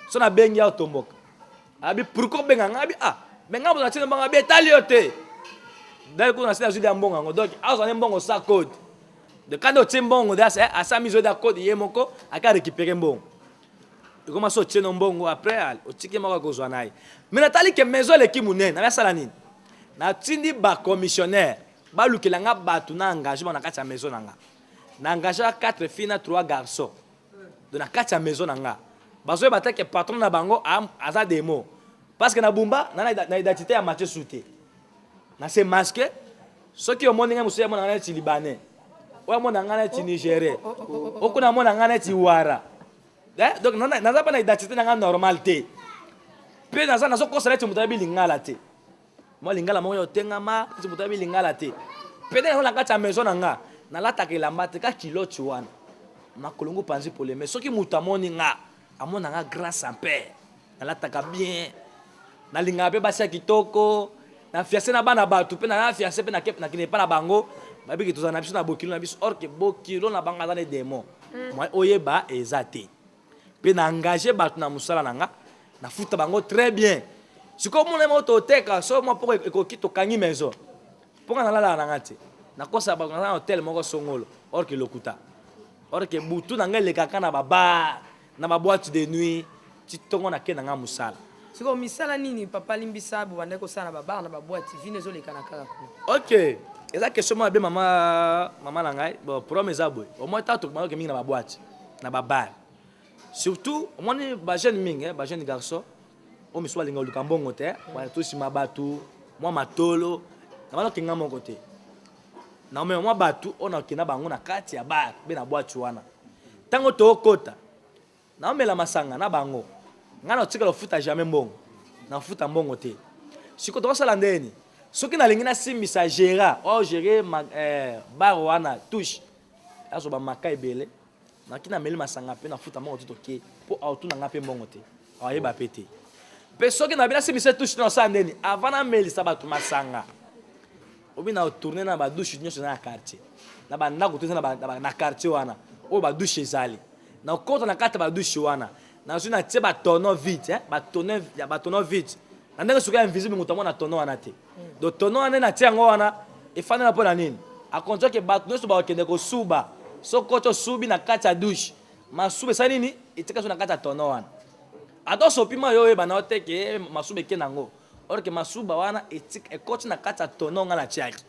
So nabengi ya otomboka. Abi pourquoi obenga nga? Abi ah, mais nga moto natie mbongo, abi etali yo te. D'ailleurs kuna sina azwi mbongo yango. Donc azwa ne mbongo sa code. De quand otie mbongo de asa asa mizo da code ye moko aka récupérer mbongo. Ekoma so otie no mbongo après al otiki moko akozwa na ye. Mais natali ke maison eleki monene, na sala nini? Natindi ba commissionnaire balukela nga bato na engagement na kati ya maison na nga. Na engagé 4 filles na 3 garçons. Donc na kati ya maison na nga. Bazoyeba te ke patron na bango aza démon. Parce que na Bumba na na identité ya Mathieu Souté. Na se masqué. Soki omoni nga mosusu ya mona nga neti Libanais. Oyo amona nga neti Nigérien. Okuna amona nga neti Wara. Eh, donc naza pa na identité na nga normal te. Pe naza nazokosa neti moto ayebi lingala te. Mwa lingala moko ya otengama, neti moto ayebi lingala te. Pe nde naza na kati ya maison na nga, nalataka elamba te, ka culotte wana. Makolo ngo panzi pole, mais soki moto amoni nga, amona nga grand sans père. Nalataka bien. Nalingaka pe basi ya kitoko. Na fiancé na bana bato mpe na fiancé mpe nakende epa na bango, babiki tozala na biso na bokilo na biso, or ke bokilo na bango aza ne démon. Moyen oyeba eza te. Mpe na engage bato na mosala na nga, nafuta bango très bien. Sikoyo omona moko toteka so mwa poko ekoki, tokangi maison mpo nga nalalaka na nga te, nakosa bato naza na hotel moko songolo, or ke lokuta, or ke butu na nga elekaka na babar, na baboîte de nuit, ti ntongo nake na nga mosala. Sikoyo misala nini, papa limbisa, bobandaki kosala na babar, na baboîte, vino ezoleka na kaka kuna? Ok, eza question moko mabe, mama, mama na ngai. Bon, problème eza boye: omoi ntango tokomaki mingi na baboîte, na babar surtout, omoni bajeune mingi, bajeune garçon oyo misusu balinga koluka mbongo te, wana tosima bato mwa matolo na bana okenga moko te, na omema mwa bato oyo nakenda bango na kati ya bar mpe na boîte wana. Ntango tookota, naomela masanga na bango, ngai naotikala kofuta jamais mbongo, nafuta mbongo te. Sikoyo tokosala ndeni? Soki nalingi nasimbisa gérant oyo géré bar wana touche, azwa bamaka ebele, naki nameli masanga mpe nafuta mbongo te, toke mpo aotuna nga mpe mbongo te, ayeba mpe te. Mpe soki nabi nasimbisa touche te, nasala ndeni? Avant namelisa bato masanga, obi na tourne na badouche nyonso eza na quartier, na bandako to eza na quartier wana oyo badouche ezali, nakota na kati ya badouche wana, nazwi natie batonneau vide, batonneau vide na ndenge soki ya invisible, moto amona tonneau wana te. Donc tonneau wana natie yango wana, efandela mpo na nini? Akonzoke bato nyonso bakokende kosuba. Soki oti osubi na kati ya douche, masuba esali nini? Etika so na kati ya tonneau wana. Ata osopi mai, oyo oyeba na yo te ke masuba eke nango, or ke masuba wana ekoti na kati ya tonneau nga natiaki.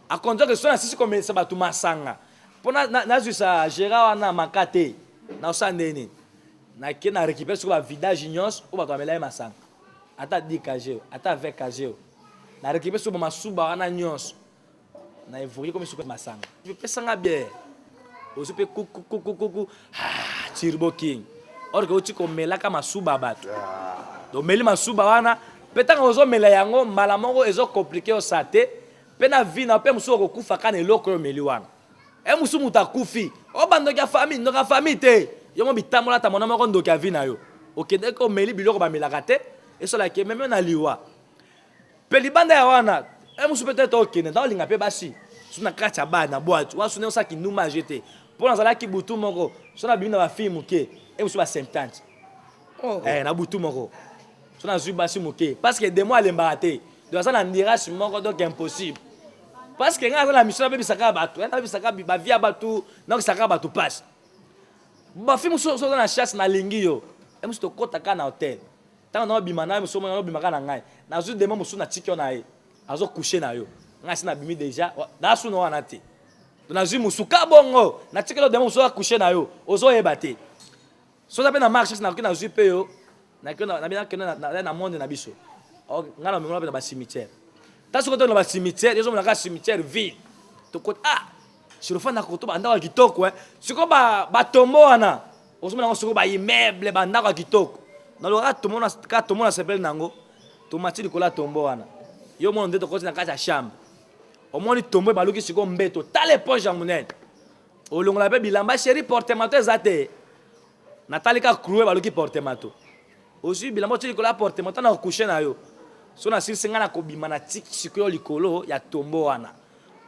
Akonzoke so nasisi komelisa bato masanga, mpo nazwisa gérant wana maka te, naosala ndenge nini? Nake na récupère sikoyo bavidage nyonso oyo bato bamela ye masanga, ata 10 kg, ata 20 kg, na récupère sikoyo bamasuba wana nyonso, na évoquer komi sikoyo masanga, pesanga bière, ozwi mpe kukukukuku Turbo King, or ke oti komelaka masuba bato. Omeli masuba wana mpe ntango ozomela yango, mbala moko ezocompliquer osa te mpe na vie na mpe mosusu okokufa kaka na eloko oyo omeli wana. E mosusu moto akufi o bandoki ya famille, ndoki ya famille te, yo mo bitambola ata mona moko, ndoki ya vie na yo, okendeki omeli biloko bamelaka te, esolaki ememi na liwa. Mpe libanda ya wana, e mosusu mpe te okende ntango olinga mpe basi so na kati ya bar, na boîte wana, so nde osalaki ndumba age te, mpo nazalaki butu moko so nabimi na bafille moke, e mosusu ba 70. Oh. Na butu moko so nazwi basi moke, parce que démon alembaka te, donc aza na endurance moko, donc impossible, parce que ngai aza na mission, nabebisaka bato, nabebisaka bavie ya bato, nakisaka bato mpasi. Bafille mosusu oza na chasse, nalingi yo, e mosusu tokɔta kaka na hotel, ntango naobima na ye, mosusu naobima kaka na ngai, nazwi démon mosusu, natiki yo na ye, azocoucher na yo, ngai asi nabimi déjà, nasuna wana te, nazwi mosuka bongo, natikeli yo démon mosusu acoucher na yo, ozoyeba te. So oza mpe na marche, nakoki nazwi mpe yo, nakende na monde na biso, ngai na omemona mpe na bacimetière. Ta soki otoki na bacimetière, ezomona kaka cimetière ville, tokoti, ah, sirofanda koto bandako ya kitoko. Sikoyo batombo wana ozomona yango, sikoyo baimmeuble, bandako ya kitoko, nalobaka kaka tombo, na sepele nango, tomati likolo ya tombo wana, yo mona nde tokoti na kati ya chambre, omoni tombo ebaluki sikoyo mbeto, tala éponge ya monene, olongola mpe bilamba, chéri, portemanteau eza te, natali kaka clou baluki portemanteau, ozwi bilamba, otie likolo ya portemanteau na couche na yo. So nasilisi ngai na kobima, na tiki sikoyo likolo ya tombo wana.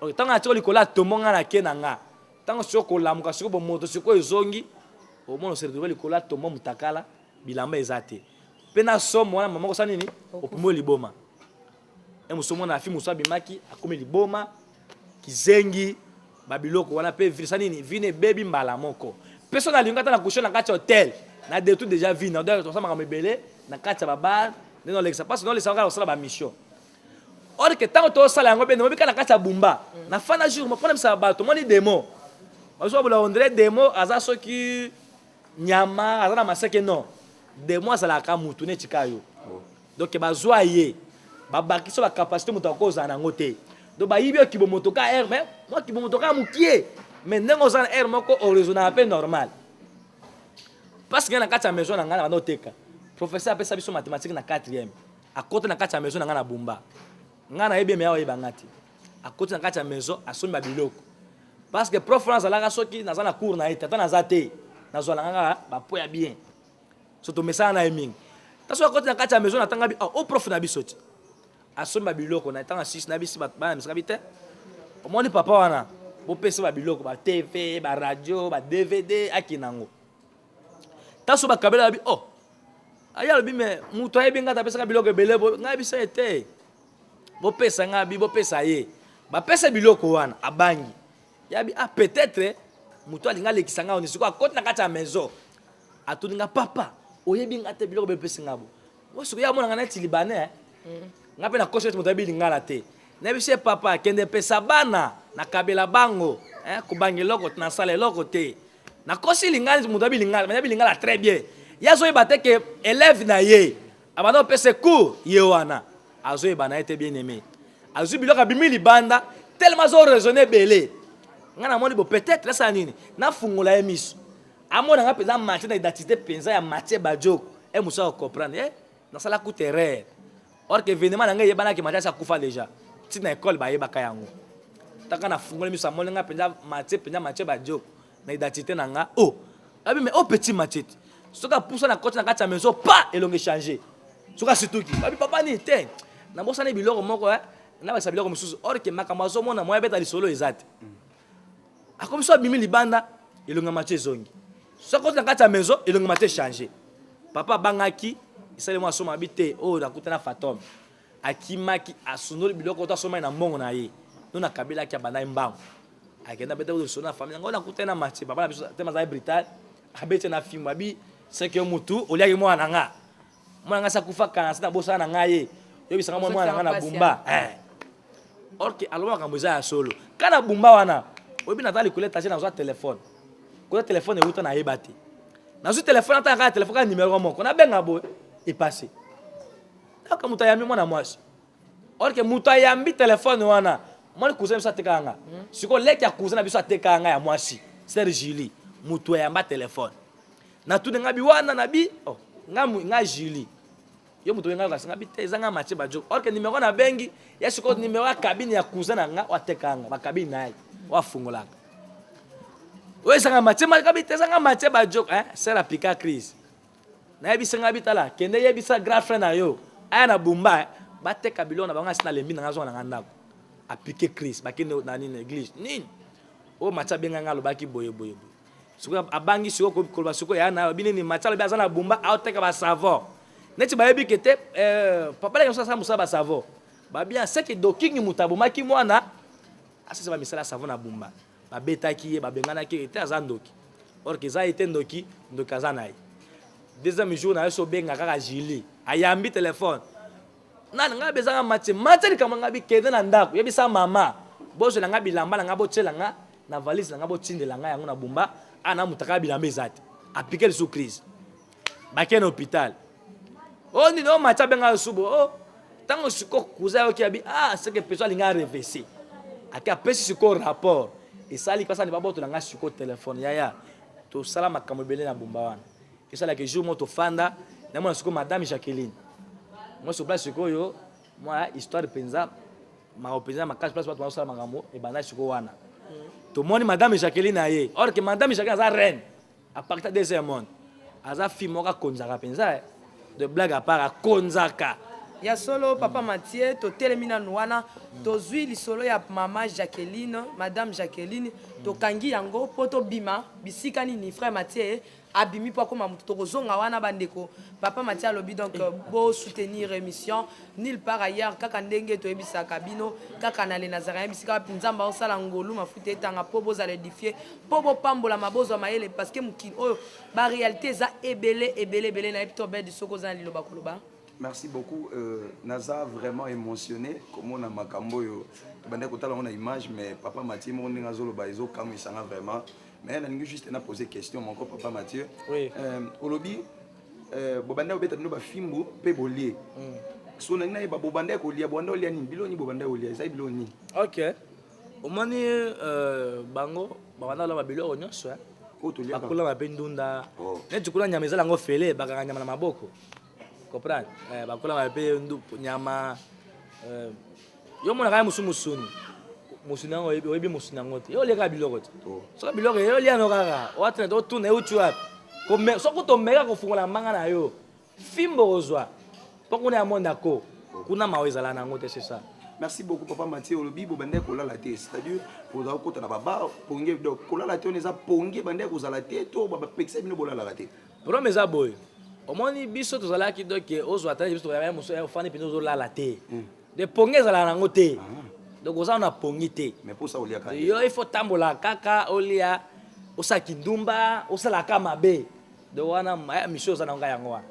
Ntango natiki likolo ya tombo, ngai nake na nga, ntango sikoyo kolamuka, sikoyo bomoto sikoyo ezongi, omona ose retrouve likolo ya tombo mutakala, bilamba eza te, mpe na somo wana, mama, kosala nini? Opumi liboma. E mosu omona afi mosu abimaki, akomi liboma, kizengi, babiloko wana mpe visa nini, vine ebebi mbala moko. Mpe so nalingi ata na couche na kati ya hotel, na détruit déjà vie na tosala makambo ebele na kati ya babar, nde nolekisa mpasi, nolekisa kaka kosala bamission, or ke ntango tosala yango mpe nomobika na kati ya bumba na fana jour mpona misala bato. Omoni démon, bazo babola, on dirait démon aza soki nyama, aza na maseke. Non, démon azalaka mutu neti ka yo. Donc bazwa ye, babakisi bacapacité moto akozala nango te. Donc bayibi yo kibomoto ka aire, mais mwa kibomoto kaka mokie, mais ndenge oza na aire moko, oraisonnaka mpe normal, parce que ngai na kati ya maison na ngai na banda oteka, professeur apesa biso mathématique na 4e, akota na kati ya maison na ngai na bumba, ngai nayebi eme, oyeba nga te, akoti na kati ya maison, asombi babiloko, parce que prof wana azalaka, soki naza na cours na ye te, ata naza te, nazwa na nga kaka bapo ya bien, so tomesana na ye mingi. Ta soki akoti na kati ya maison, natanga bi, oh, prof na biso ti. Asombi ba biloko na ntango asisi na bisi bana misaka bi te. Omoni papa wana bopesa ba biloko ba TV, ba radio, ba DVD akende yango. Taso bakabela bi oh aya alobi me moto ayebi ngai apesaka biloko ebele bo ngai bisa ye te bopesa ngai bi bopesa ye bapesa biloko wana abangi yabi ah peut-être moto alingi alekisa ngai oni sikoyo akoti na kati ya maison atuni nga papa oyebi nga te biloko bepesi nga bo ngo sikoyo amona nga neti libanais eh. Nga mpe nakosi neti moto ayebi lingala te nayebisi ye papa kende pesa bana nakabela bango eh, kobanga eloko nasala eloko te nakosi lingala neti moto ayebi lingala mais ayebi lingala très bien ye azoyeba te ke élève na ye abanda kopesa cours ye wana azoyeba na ye te bien aimé azwi biloko abimi libanda tellement azo raisonne ebele ngai namoni bo peut-être nasala nini nafungola ye miso amona nga mpenza matie na identité mpenza ya matie badioko e mosu akocomprendre e nasala kuta erreur or que événement na ngai eyebanaki matie asi akufa déjà ntina ekole bayebaka yango taka nafungoli miso amoni nga mpenza matie mpenza matie badioko na identité na nga oh abi mais oh petit matie soki apusa na koti na kati ya maison pa elongi echange soki asituki babi papa nini te nabosani biloko moko eh, nabakisa biloko mosusu or ke makambo azomona moya abeta lisolo eza te akomi so abimi libanda elongi ya matie ezongi soki akoti na kati ya maison elongi ya matie echange papa abangaki esali mwa asoma abi te oyo nakutana fatome akimaki asundoli biloko to asomaki na mbongo na ye no nakabelaki abandaki mbango akenda abeta lisolo na famille yango nakutani na matie papa na biso te mazali brutal abeti na fimbo abi seke yo mutu oliaki mwana na nga mwana nga sakufa kana sina bosana na ngai ye yebisanga mwa mwana na nga na bumba eh. Or que aloba makambo eza ya solo ka na bumba wana oyebi naza likolo etage nazwa telefone koza telefone ewuta nayeba te nazwi telefone ata kaka telefone kaka numero moko nabenga boye epase kaka moto ayambi mwana mwasi or que moto ayambi telefone wana mwana cousin biso atekaka nga sikoyo leki ya cousin na biso atekaka nga ya mwasi sœur Julie moto ayamba telefone natuni nga bi wana na bi oh, nga, nga Julie yo moto oyenga kasi nga bi te eza nga Mathieu Badjo or que numero nabengi ya sikoyo numero ya cabine ya cousin na nga oyo atekaka nga bakabine na ye oyo afungolaka oyo ezanga Mathieu kabi te eza nga Mathieu Badjo hein sœur apika crise nayebisi nga bi tala kende yebisa grand frère na yo aya na bumba eh, bateka biloko na bango asi nalembi na nga zonga na nga ndako apike crise bakende na nini église nini oyo Mathieu abenga nga alobaki boye boye boye sikoyo abangi sikoyo koloba sikoyo ya na alobi nini Mathieu alobi aza na bumba aoteka ba savon neti bayebi ke te eh, papa leki asala mosala ba savon babia seke dokingi moto abomaki mwana asasa ba misala savon na bumba babetaki ye babenganaki ye te aza ndoki or ke eza ye te ndoki ndoki aza na ye deuxième jour na ye so obenga kaka Julie ayambi telefone nani ngai bezanga matie matie likambo ngai bikende na ndako yebisa mama bozwela ngai bilamba na ngai botyela ngai na valise na ngai botindela ngai yango na bumba ana mutaka bilamba eza te apike lisusu crise bakei na hôpital o oh, nini o oh, matie abenga yo subo o oh, ntango sikoyo cousin ayoki abi ah seke peso alingi arevese ake apesi sikoyo rapport esali mpasi ani babotola ngai sikoyo telefone yaya tosala makambo ebele na bumba wana esalaka jour moko tofanda namona sikoyo madame jacqueline moi sur place sikoyo mwa histoire mpenza makambo mpenza makasi place bato bazosala makambo ebanda sikoyo wana tomoni madame jacqueline na ye or que madame jacqueline aza reine apartir deuxième monde aza fille moko akonzaka mpenza eh. De blague à part akonzaka ya solo papa Mathieu totelemi nanu wana tozwi lisolo ya mama Jacqueline madame Jacqueline tokangi yango mpo tobima bisika nini frère Mathieu abimi mpo akoma moto tokozonga wana bandeko papa Mathieu alobi donc bo soutenir émission nulle part ailleurs kaka ndenge toyebisaka bino kaka na le Nazaréen bisika wapi nzambe aosala ngolu mafuta etanga mpo bozala édifie mpo bopambolama bozwa mayele parce que mokili oyo ba réalité eza ebele ebele ebele nayebi to obedi soki oza na liloba koloba. Merci beaucoup euh, naza vraiment émotionné komona makambo oyo tobandaki kotala yango na image mais papa Mathieu moko ndenge azoloba ezokamwisa nga vraiment mais nalingi juste na poser question moko papa Mathieu oui. euh, olobi euh, bobandaki kobeta bino bafimbu mpe bolie mm. so nalingi nayeba bobandaki kolia bobanda kolia nini biloko nini bobandaki kolia ezali biloko nini ok omoni euh, bango babanda kolamba biloko nyonso eh. Bakolamba mpe ndunda oh. Neti kuna nyama ezala yango fele bakanga nyama na maboko comprendre eh, bakolamba mpe nyama eh, yo omonaka ye mosu mosuni mosuni yango oyebi mosuni yango te yo oliaka biloko te oh. Soki biloko yo olia no kaka oatuna te otuna euti wapi soki tomeka kofungola manga na yo fimbo kozwa mpo kuna ya monde ako Kuna mawa ezala nango te, c'est ça. Merci beaucoup, papa Mathieu. Olobi bobandaki kolala te, c'est-à-dire ozala kokota na babar, ponge. Donc kolala te wana eza ponge bandaki kozala te to bapekisa bino bolalaka te? Problème eza boye, omoni biso tozalaki, donc ozwa ata biso tozalaki mosu, ofandi mpenza, ozolala te. De pongi ezalaka nango te, donc oza na pongi te. Mais mposa oliaka? Yo, il faut tambola kaka, olia, osala kindumba, osalaka mabe. Donc wana mission oza nango yango wana.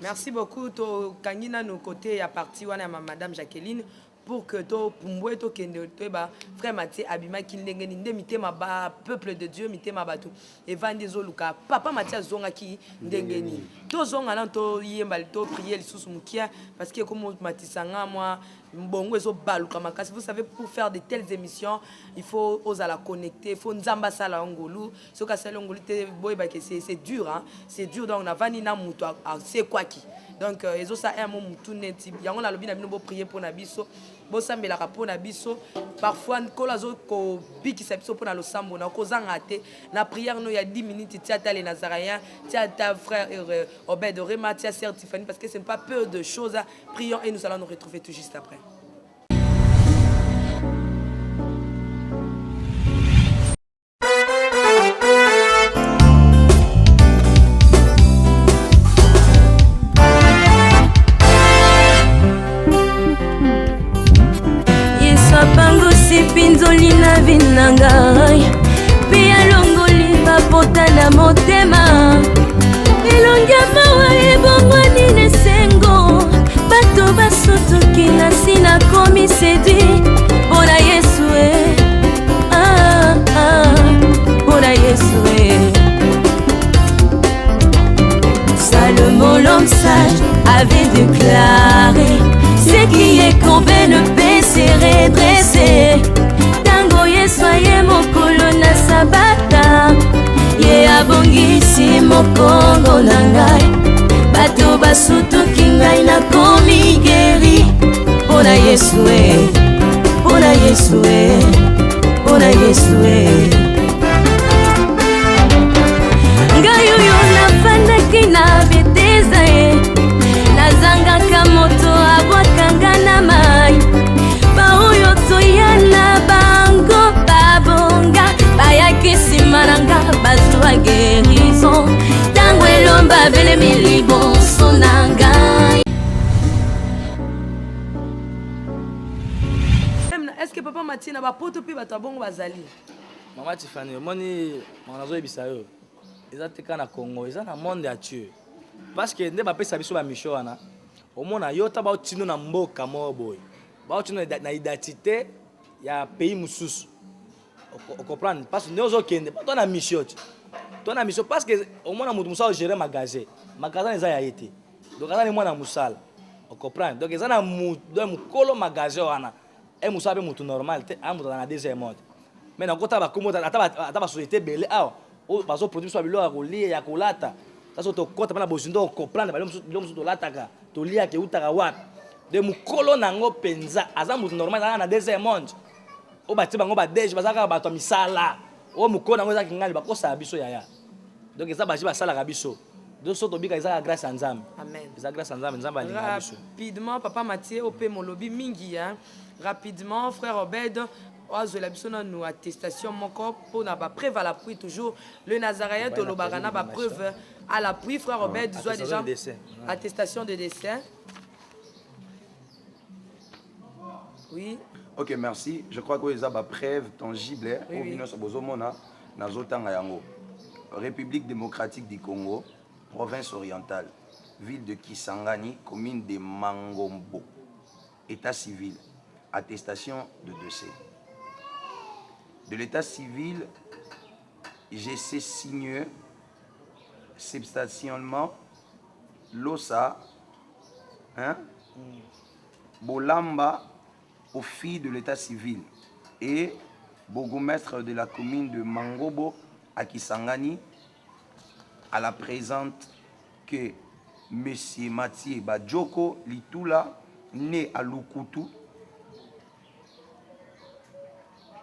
Merci beaucoup. Tokangi nanu côté ya parti wana ya madame Jacqueline pour que topumbwe, tokende, toyeba frère Mathieu abimaki ndenge nini. Nde mitema ba peuple de Dieu, mitema bato evandi ezoluka papa Mathieu azongaki ndenge nini. Tozonga nanu, toyemba, toprier lisusu mokia, parce que ekomomatisa nga mwa mbongo ezobaluka makasi. Vous savez, pour faire de telles émissions, il faut ozala connecté, il faut Nzambe asala yo ngolu. Soki asali yo ngolu te, boyebake c'est dur, hein? C'est dur. Donc navandi na moto asekwaki, donc ezosala un mo mutu neti yango. Nalobi na bino, boprier mpo na biso, bosambelaka mpo na biso. Parfois Nkolo azokobikisa biso mpo na losambo na kozanga te. Na prière no ya 10 minutes, tia ata les Nazaréens, tia ata frère Obed Rema, tia sœur Tiffany, parce que ce n'est pas peu de choses. Prions et nous allons nous retrouver tout juste après. Yesu apangusi mpinzoli na vie na ngai mpe alongoli bapota na motema. Elongi ya mawa ebongwani na esengo. Bato basutuki na nsi, nakomi séduit mpo na Yesu e. Ah, ah, mpo na Yesu e. Salomon, l'homme sage, avait déclaré: ce qui est courbé ne peut se redresser. Tango Yesu aye mokolo na sabata, ye abongisi mokongo na ngai. Bato basutuki, ngai nakomi guéri mpo na Yesu e, mpo na Yesu e, mpo na Yesu e. Ngai oyo nafandaki na Beteza ye, nazangaka moto abwakanga na mai. Baoyo toya na bango babonga, bayaki nsima na nga, bazwa guérison ntango elomba belemi liboso na ngai. Est ce que papa Mathieu, na bapoto mpe bato ya bongo bazali? Mama Tifani, omoni, mama, nazoyebisa yo, eza te kaka na Congo, eza na monde entier, parce que nde bapesa biso bamission wana. Omona yo ta baotino na mboka moko boye, baotino na identité ya pays mosusu, ocomprendre? Parce que nde ozokende to na mission ti to na mission, parce que omona moto mosusu agérer magasin, magasin eza ya ye te, donc aza ni mwana mosala, ocomprendre? Donc eza na mokolo magasin wana e mosala mpe motu normal te, a moto aza na deuxième monde. Mais nakota bakombo ata basociété ebele awa oyo bazoproduire biso babiloko ya kolia, ya kolata. Sasa tokɔta mpe na bozindo, ocomprendre biloko mosusu tolataka, toliaka, eutaka wapi. De mokolo nango mpenza aza motu normal, aza na deuxième monde. Oyo batie bango badege, baza kaka bato ya misala. Oyo mokolo nango ezaki ngai bakosala biso yaya. Donc eza baji basalaka biso. Donc so tobika, eza kaka grâce ya Nzambe. Amen. Eza grâce ya Nzambe, Nzambe alingaka biso. Rapidement, papa Mathieu, ope molobi mingi, hein? Rapidement, frère Obed azwela biso nanu attestation moko mpona bapreuve à l'appui. Toujours le Nazaréen, tolobaka na bapreuve à l'appui. Frère Obed, zwa déjà attestation de décès, oui. Ok, merci. Je crois que eza bapreuve tangible oyo bino nyonso bozomona. Nazotanga yango: République démocratique du Congo, province orientale, ville de Kisangani, commune de Mangombo, état civil, attestation de décès de l'état civil, j'ai signé substantiellement Losa, hein? Bolamba au fils de l'état civil et bourgmestre de la commune de Mangobo à Kisangani, à la présente que Monsieur Mathieu Badjoko Litula, né à Lukutu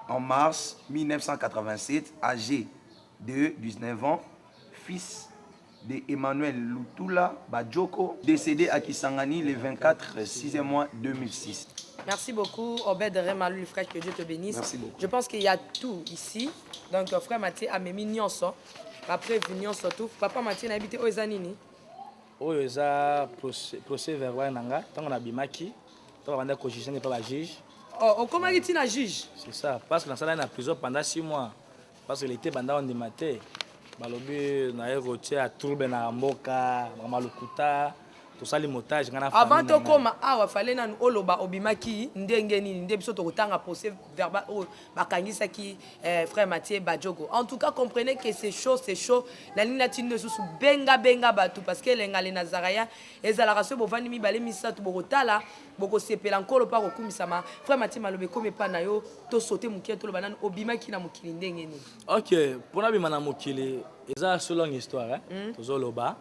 en mars 1987, âgé de 19 ans, fils de Emmanuel Lutula Badjoko, décédé à Kisangani le 24 6e mois 2006. Merci beaucoup, Obed Remalu, frère, que Dieu te bénisse. Merci beaucoup. Je pense qu'il y a tout ici. Donc, frère Mathieu amemi nyonso. Après, nyonso tout. Papa Mathieu na habité oyo nini? Oyo eza procès verbal na nga ntango nabimaki, ntango babanda kojuge nde mpa bajuge. Oh, okomaki ntina juge? C'est ça, parce que nasalaki na prison pendant 6 mois, parce que lete banda ondima te, balobi naye kotia trouble na mboka, makambo ya lokuta, tosali montage nga na Avant famille na ngai. Tokóma awa, fale nanu oloba obimaki ndenge nini, nde biso tokotanga procès verbal oyo bakangisaki frère Mathieu Badjogo. En tout cas, comprenez que c'est chaud, c'est chaud. Nalingi natindi lisusu benga benga bato, parce que elenga le nazaraya ezalaka soki bovandi mibale misato, bokotala, bokosepela, nkolo mpa kokumisama. Frère Mathieu, maloba ekomi epa na yo. Tosote moke, toloba nanu obimaki na mokili ndenge nini? Ok, mpona bima na mokili eza so longue histoire, hein? Tozoloba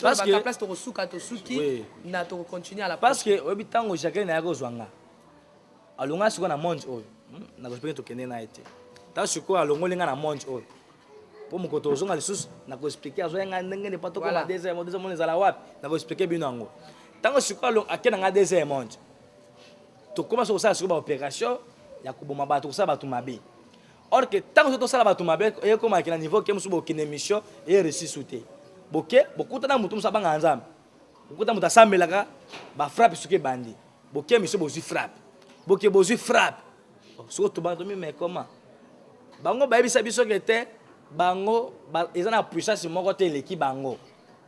parce tolobaka que place tokosuka, tosuki na tokocontinue à la parce que oyebi, ntango Jacqueline ayaki kozwa nga, alonga sikoyo na monde oyo, nakoexpliquer, tokende na ye te. Ntango sikoyo alongoli nga na monde oyo, mpo mokolo tozonga lisusu, nakoexpliquer azwa nga ndenge nde pa tokoma deuxième monde. Deuxième monde ezala wapi? Nakoexpliquer bino yango. Ntango sikoyo ake na nga deuxième monde, tokóma so kosala sikoyo baopération ya koboma bato, kosala bato mabe. Or que ntango so tosala bato mabe, ekomaki na niveau ke mosusu bokende mission eye réussir te, boke bokutana motu mosu abangaka Nzambe, bokuta moto asambelaka, bafrappe soki ebandi, boke mission, bozwi frappe, boke bozwi frappe. Soki tobanga tomi, mais comment bango bayebisa biso ke te, bango eza na puissance moko te eleki bango.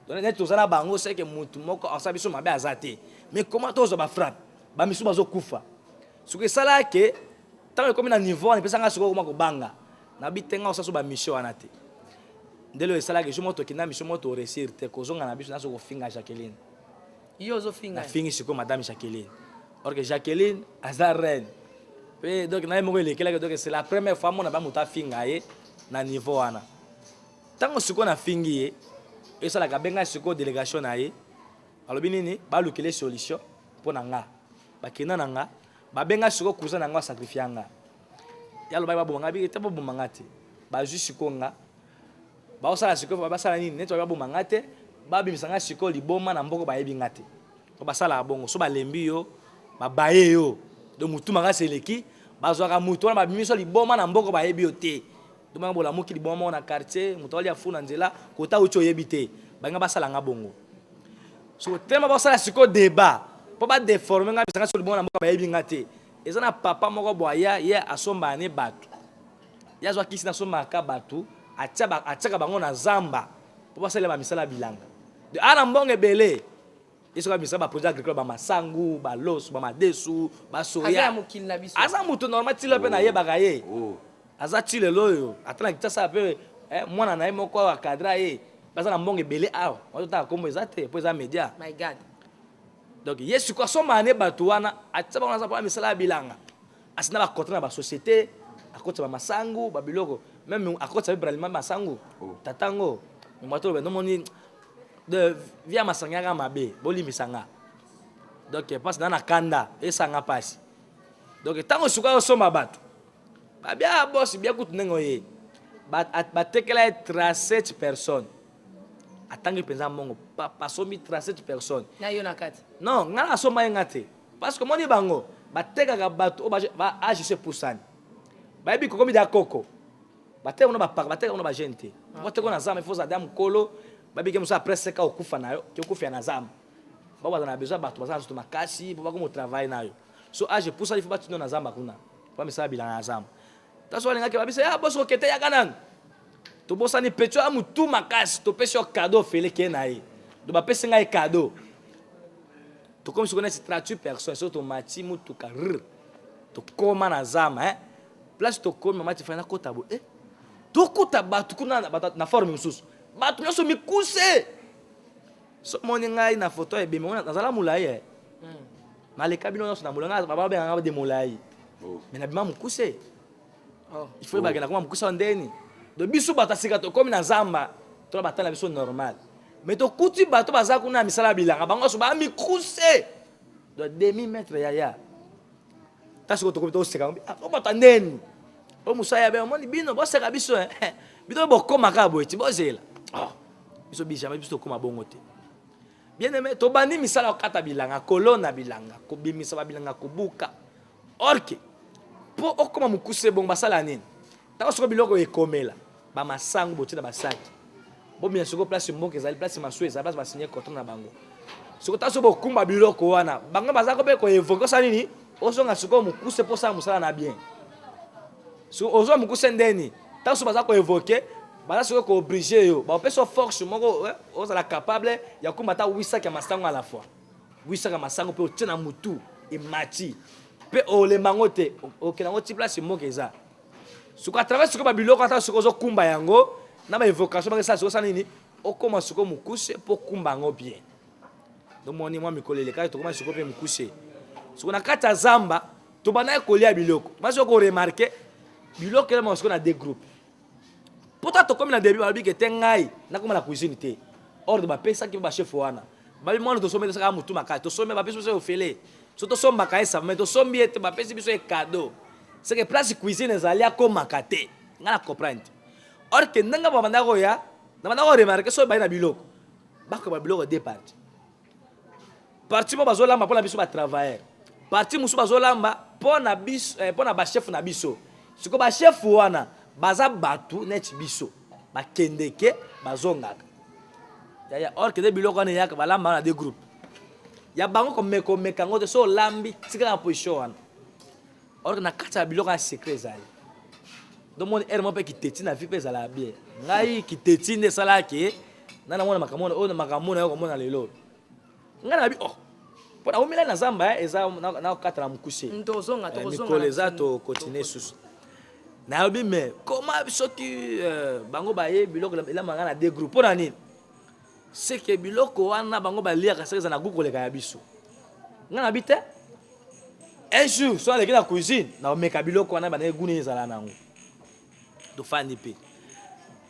Donc neti toza na bango, seke motu moko asala biso mabe aza te. Mais comment tozwa bafrappe, bamisu bazokufa? Soki esalaka ke ntango ekomi na niveau wana, epesanga sikoyo koma kobanga, nabi te, nga osala so bamission wana te. Ndele oyo esalaki, jour moko tokenda mission moko, toréussir te, kozonga na biso, naso kofinga Jacqueline. Yo ozofinga? Nafingi sikoyo madame Jacqueline, or que Jacqueline aza reine mpe. Donc na ye moko elekelaki. Donc c'est la première fois mona bamoto afinga ye na niveau wana. Ntango sikoyo nafingi ye, esalaka abenga sikoyo délégation na ye, alobi nini? Balukele solution mpo na nga. Bakenda na nga, babenga sikoyo cousin na nga, asacrifier nga. Ye alobaki baboma nga, biki te, baboma nga te. Bazwi sikoyo nga, baosala sikoyo, basala nini? Neti baboma nga te, babimisa nga sikoyo liboma na mboka bayebi nga te. Po basalaka bongo, so balembi yo, babaye yo, donc motu makasi eleki, bazwaka motu wana, babimisi yo liboma na mboka bayebi yo te. Domanga bolamuki liboma moko na quartier, moto alia fu na nzela, kota uti oyebi te. Balinga basala nga bongo. So telema basala sikoyo débat mpo badéformer nga, bisanga so liboma na mboka bayebi nga te. Eza na papa moko bo aya, ye asombaka ne bato, ye azwa kisi, nasombaka bato, atiaka bango na zamba mpo basalela bamisala ya bilanga. Aa na mbongo ebele, ye soki abimisa baproduit agricole, bamasangu, baloso, bamadesu, Aza ya basoya. mokili na biso? Aza moto normal ti lelo mpe nayebaka ye. Aza ti lelo oyo, ata na Kinshasa mpe, mwana na ye moko awa cadre ye, baza na mbongo ebele awa. Wazotaka kombo eza te mpo eza média. My God. Donc ye sikoyo asombaka ne bato wana, atia bango naza mpona misala ya bilanga, asinda bacontrats na basociété, akotisa bamasangu, babiloko, même akotisa mpe bralima masangu. Tata ngo moto oloba nomoni de via masanga yaka mabe, bolimbisa nga. Donc mpasi na kanda esanga mpasi. Donc ntango sikoyo osomba bato, babia bosi bia kutu ndenge oye, batekela ye 37 personnes, atangi mpenza mbongo, papa asombi 37 personnes. Na yo na kati? Non, ngai nasomba ye nga te, parce que omoni bango batekaka bato oyo ba âge so epusani, bayebi kokomi da koko, bateka kuna bapaka, bateka kuna bajeune te. Bateka na zamba, il faut ozala mokolo, babiki mosu après seka okufa na yo, ke okufia na zamba. Bao baza na besoin bato baza na nzoto makasi mpo bakoma otravailler na yo. So âge epusani, il faut batina na zamba kuna po misala bilanga na zamba. Taso alingaki babisa ya boso okete, yaka nanu, tobosani petio ya motu makasi, topesi yo cadeau ofele ke na ye. Do bapesi ngai cadeau, tokomi sikoyo neti 38 personnes. Soki tomati mutuka rr, tokóma na zamba, hein? Place tokomi, mama Tifani, nakota boye, tokuta bato kuna na forme mosusu, bato nyonso mikuse. So moni ngai na foto ebimi, nazala molai, naleka bino nyonso na molai. Ngai babenganga de molai, mais nabima mokuse. Il faut bakenda koma mokuse wa ndeni. Donc biso bato ya sika tokomi na zamba, tona batala biso normal, mais tokuti bato baza kuna ya misala ya bilanga, bango nyonso baa mikuse, donc demi mètre yaya. Ta sikoyo tokomi, toseka, o bato ya ndeni o mosala ya be, omoni bino boseka biso, bino bokóma kaka boye ti bozela. Biso bijama biso tokóma bongo te. Bien aimé, tobandi misala kokata bilanga, kolona bilanga, kobimisa babilanga, kobuka. Or que mpo okóma mokuse bongo, basala nini? Ntango soko biloko ekomela, bamasango botie na basaki, bobima sikoyo place mboka ezali, place masu ezali, place basinye contrat na bango. Sikoyo ntango soki bokumba biloko wana, bango baza ko mpe koevoke, osala nini? Ozonga sikoyo mokuse mpo osala mosala na bien. Sikoyo ozwa mokuse ndeni? Ntango soki baza koevoke, baza sikoyo kooblige yo, bakopesa yo force moko ozala capable ya kumba ata 8 sac ya masango à la fois. 8 sac ya masango mpe otie na mutu, emati mpe olemba yango te, okende yango ti place mboka eza. Sikoyo à travers sikoyo babiloko, ata sikoyo ozokumba yango na baévocation, bakesala sikoyo osala nini? Okóma sikoyo mokuse mpo okumba yango bien. Domoni mwa mikolo elekaki, tokóma sikoyo mpe mokuse. Sikoyo na kati ya zamba, tobandaki kolia biloko, basi okoremarquer biloko elama sikoyo na deux groupes. Mpo ta tokómi na début, balobi ke te, ngai nakóma na cuisine te. Ordre bapesaki mpe bachef wana, babi mwana tosombi, tosaka motu makasi, tosombi, bapesi biso ofele. So tosombaka ye savon, tosombi ye te, bapesi biso ye cadeau. C'est que place cuisine ezali, akomaka te. Ngai na comprendre te. Or que ndenge babandaki koya, na bandaki koremarquer, soki baye na biloko, bakoba biloko deux parties. Partie moko bazolamba mpona biso batravailleur, partie mosusu bazolamba mpona biso, mpona bachef na biso. Sikoyo bachef wana baza bato neti biso, bakendeke bazongaka, yaya. Or que nde biloko wana eyaka, balamba wana deux groupe ya bango, komeka omeka yango te. So olambi, tika na position wana. Or na kati ya biloko ya secret ezali. Domoni ere moko mpe kiteti na vie mpe ezalaka bien. Ngai kiteti nde esalaki nga namona makambo oyo, makambo na yo komona lelo. Ngai nabi, oh, mpo naumela na zamba, eza nakokata na mokuse. Tozonga. Mikolo eza, tokontinue susu. Nayobi, mais koma soki bango baye, biloko elamba ngai na deux groupe, mpo na nini? C'est que biloko wana bango baliaka seke eza na goût koleka ya biso. Ngai nabi te, un jour so aleki na cuisine, naomeka biloko wana, bandenge goût nini ezala nango. Tofandi mpe,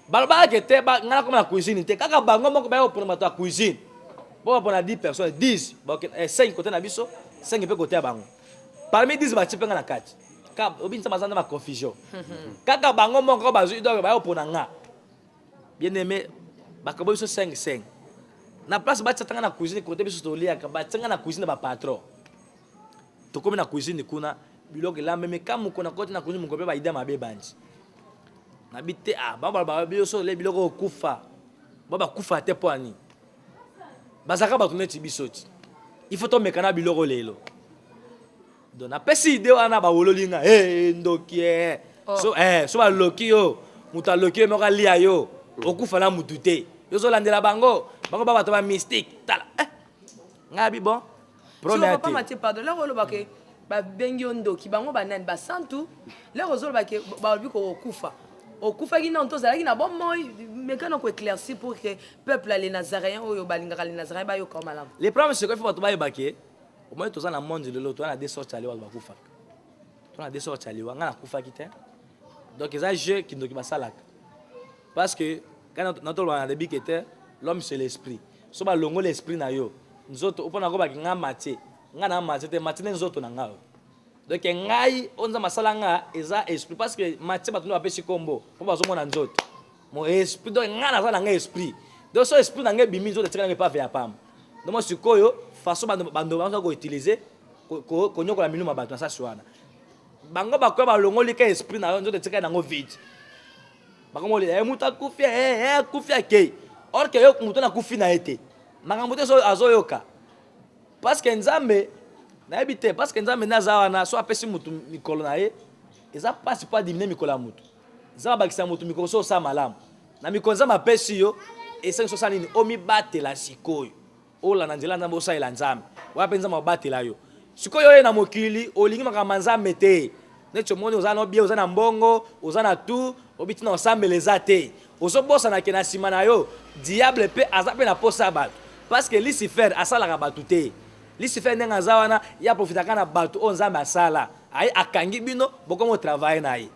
balobaka ke te, ngai nakoma na cuisine te. Kaka bango moko baya kopona bato ya cuisine po bapona 10 personnes, 10, 5 côté na biso, 5 mpe côté ya bango. Parmi 10, batie mpe ngai na kati. Obi nzambe aza nde baconfusion. Kaka bango moko bazwi, donc baya kopona nga. Bien aimé, bakabo biso 5 5. Na place batia tanga na cuisine côté biso toliaka, batia nga na cuisine na bapatron. Tokomi na cuisine kuna, biloko elambemi ka moko. Na koti na cuisine moko mpe baida mabe bandi nabi te. Ah, bango balobaka biso le biloko okufa bo bakufa te. Mpo ani? Bazalaka bato neti biso ti. Il faut tomeka na biloko lelo. Donc napesi idée wana, bawololi nga: hey, ndoki eh. Oh. So, so baloki yo, moto aloki yo moko, alia yo, okufa na mutu te. Yo ozolandela bango, bango ba bato ba mystique. Tala, ngai abi bon. Papa Mathieu, pardon, lero olobake babengi yo ndoki, bango banani? Basantu? Lero ozolobake balobi kokokufa, okufaki nano to ozalaki na bomoi? Meka na koéclaircir pour que peuple ya les nazaréens oyo balingaka les nazaréens bayoka o malamu. Le problème, c'est que faut bato bayeba ke omoni toza na monde lelo, toza na deux sortes ya liwa. Bato bakufaka, toza na deux sortes ya liwa. Ngai nakufaki te. Donc eza jeu kindoki basalaka, parce que quand natoloba na début ke te, l'homme, c'est l'esprit. So balongoli esprit na yo, nzoto mpona kobaki nga Matie, nga na Matie te, Matie nde nzoto na nga oyo. Donc ngai oyo Nzambe asala nga eza esprit, parce que Matie, bato nde bapesi kombo mpo bazomona nzoto. Mo esprit, donc ngai naza na ngai esprit. Donc so esprit na ngai ebimi, nzoto etikala ngai epave ya pamba. Donc mo sikoyo façon bando baza koutiliser konyokola milimo ya bato na sasi wana, bango bakoya, balongoli ka esprit na yo, nzoto etikali nango vide. Bakomolela ye moto akufi, akufi, akei. Or que yo moto nakufi na ye te, makambo te azoyoka, parce que Nzambe nayebi te, parce que Nzambe nde aza wana. So apesi motu mikolo na ye, eza mpasi mpo adiminuer mikolo ya motu. Nzambe abakisa motu mikolo so osala malamu na mikolo Nzambe apesi yo. Esengi so osala nini? Omibatela sikoyo, olanda nzela Nzambe, osalela Nzambe wana mpe Nzambe abatela yo. Sikoyo oye na mokili, olingi makambo ya Nzambe te. Neti omoni oza na bien, oza na mbongo, oza na tout, obi ntina osambela eza te. Ozobosana ke na nsima na yo diable mpe aza mpe na posa ya bato, parce que Lucifer asalaka bato te. Lucifer ndenge aza wana, ye aprofitaka na bato oyo Nzambe asala. Aye akangi bino, bokomi otravailler na ye.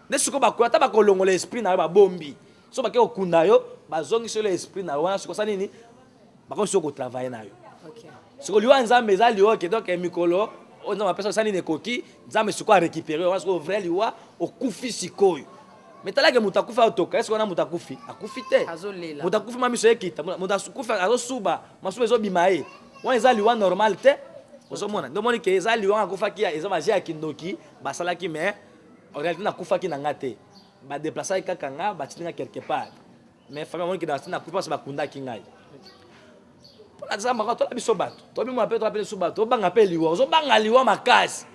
Nde sikoyo bakoya, ata bakolongola esprit na yo, babombi. So bake kokunda yo, bazongisi yo esprit na yo wana. Sikoyo osala nini? Bakomi sikoyo kotravailler na yo. Sikoyo liwa ya Nzambe eza liwa ke donc mikolo oyo Nzambe apesa, osala nini? Ekoki. Nzambe sikoyo arécupérer wana. Sikoyo vrai liwa, okufi sikoyo. Mais talake moto akufi aotoka, eske wana moto akufi? Akufi te. Azolela. Moto akufi ma miso ekita, moto akufi azosuba, masuba ezobima ye. Wana eza liwa normal te. Ozomona, nde omoni ke eza liwa akufaki, eza magie ya kindoki basalaki, mais en réalité nakufaki na nga te. Ba déplaçaki kaka nga, batindi nga quelque part. Mais famille amoni ke nakufi parce bakundaki ngai. Mpona nzambe kaka tola biso bato, tobimona mpe tola mpe biso bato, obanga mpe liwa, ozobanga liwa makasi.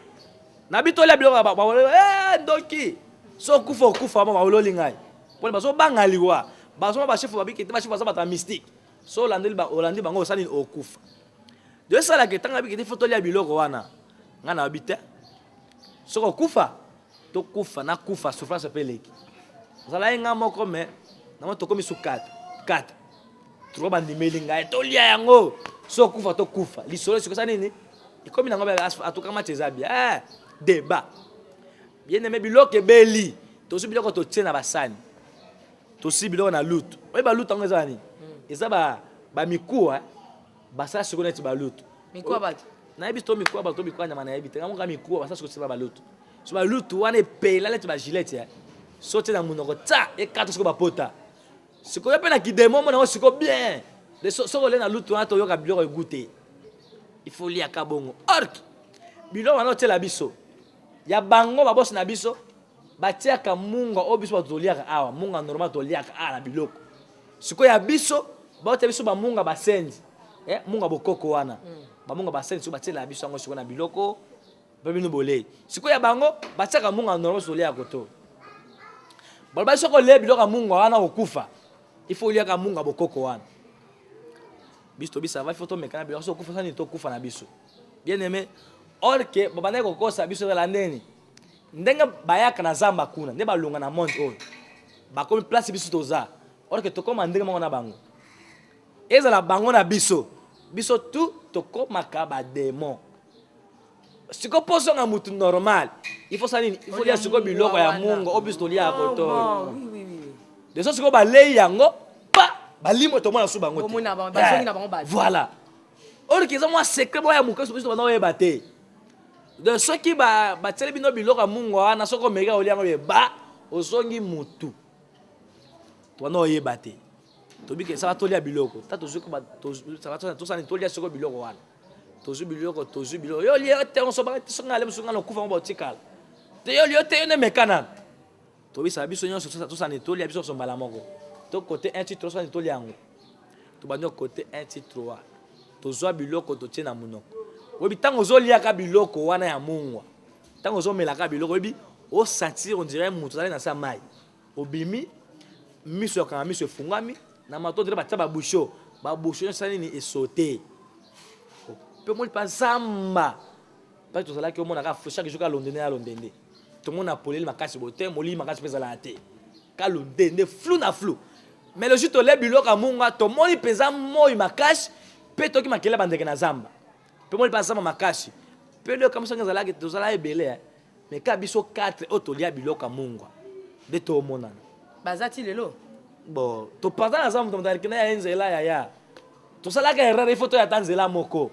Na bi tolia biloko ba ba ndoki. So kufa okufa ba ololi ngai. Pona bazobanga liwa. Bazoma ba chef babiki te ba chef baza bato ya mystique. So olandeli ba olandi bango osali okufa. De sala ke tanga biki te faut tolia biloko wana. Nga na bi te. Soko okufa tokufa nakufa souffrance mpe eleki. Ozalaki nga moko mais nango tokomi su 4 4 3 bandimeli ngai tolia yango. So okufa tokufa. Lisolo sikosa nini? Ekomi nango atuka match eza bien. Eh, débat. Bien aimé biloko ebeli. Tosi biloko totie na basani. Tosi biloko na lutu. Oye ba lutu yango eza nini? Eza ba ba mikuwa basala sikoyo neti ba lutu. Mikuwa bato. Nayebi to mikuwa bato mikuwa nyama nayebi te. Ngambo ka mikuwa basala sikoyo ba lutu. So ba lutu wana epela neti ba gilette eh. So tie na munoko tsa ekata sikoyo ba pota. Sikoyo pe na kidemo mona ngo sikoyo bien. De so soko le na lutu wana toyoka biloko egute. Il faut liaka bongo. Ork biloko wana otiela biso. Ya bango ba boss na biso batiaka munga oyo biso bato toliaka awa, munga normal toliaka awa na biloko. Sikoyo ya biso baotia biso ba munga basenzi. Eh, munga bokoko wana. Ba munga basenzi sikoyo batiela biso yango sikoyo na biloko pe bino bolei. Sikoyo ya bango batiaka munga normal toliaka koto. Baloba soko olie biloko ya munga wana okufa. Il faut oliaka munga bokoko wana. Biso tobisa va il faut tomeka na biloko soko okufa sani tokufa na biso. Bien aimé, or que babandaki kokosa biso ezala ndeni. Ndenge bayaka na zamba kuna, nde balonga na monde oyo. Bakomi place biso toza. Or que tokoma ndenge moko na bango. Ezala bango na biso. Biso tout tokomaka ba démons. Siko poso nga mutu normal. Il faut ça nini? Il faut lia siko biloko ya mungo, oyo biso tolia koto. Deso siko balei yango, pa balimo tomona su bango te. Bomona bango, bazongi na bango bato. Voilà. Or que eza mwa secret moko ya moke biso banda oyeba te. Donc soki ba batieli bino biloko ya mungo wana soki omeki olia yango ba ozongi mutu. Twana oyeba te. Tobiki esala tolia biloko. Ta tozwi ko ba tosani tolia siko biloko wana. Tozwi biloko, tozwi biloko. Yo lia te onso ba songa ale musunga no kufa ngo botikala. Te yo lia te yo ne mekana. Tobisa biso nyonso tosani tolia biso mbala moko. To côté 1 ti 3 sani tolia yango. Tobandi côté 1 ti 3. Tozwa biloko totie na monoko. Oyebi ntango ozoliaka biloko wana ya mungwa, ntango ozomelaka biloko oyebi osentir on dirait moto azali na sa mai. Obimi miso ya kanga miso efungwami na mato on dirait batia ba bouchon, ba bouchon nyonso nini esote. Pe omoni pa zamba. Pasi tozalaki omona kaka chaque jour ka londende ya londende. Tomona polele makasi boye te, molili makasi mpe ezalaka te. Ka londende flou na flou. Mais le jour tolia biloko ya mungwa, tomoni mpenza moi makasi mpe toki makelele bandeke na zamba. Mpe moni mpe zamba makasi. Mpe leo kamisa ezalaki tozala ebele eh. Mais ka biso 4 oyo tolia biloko ya mungwa nde tomonana. Baza ti lelo? Bon, topanza na zamba moto aleki na ya nzela yaya. Tosalaka erreur, il faut toya ata nzela moko.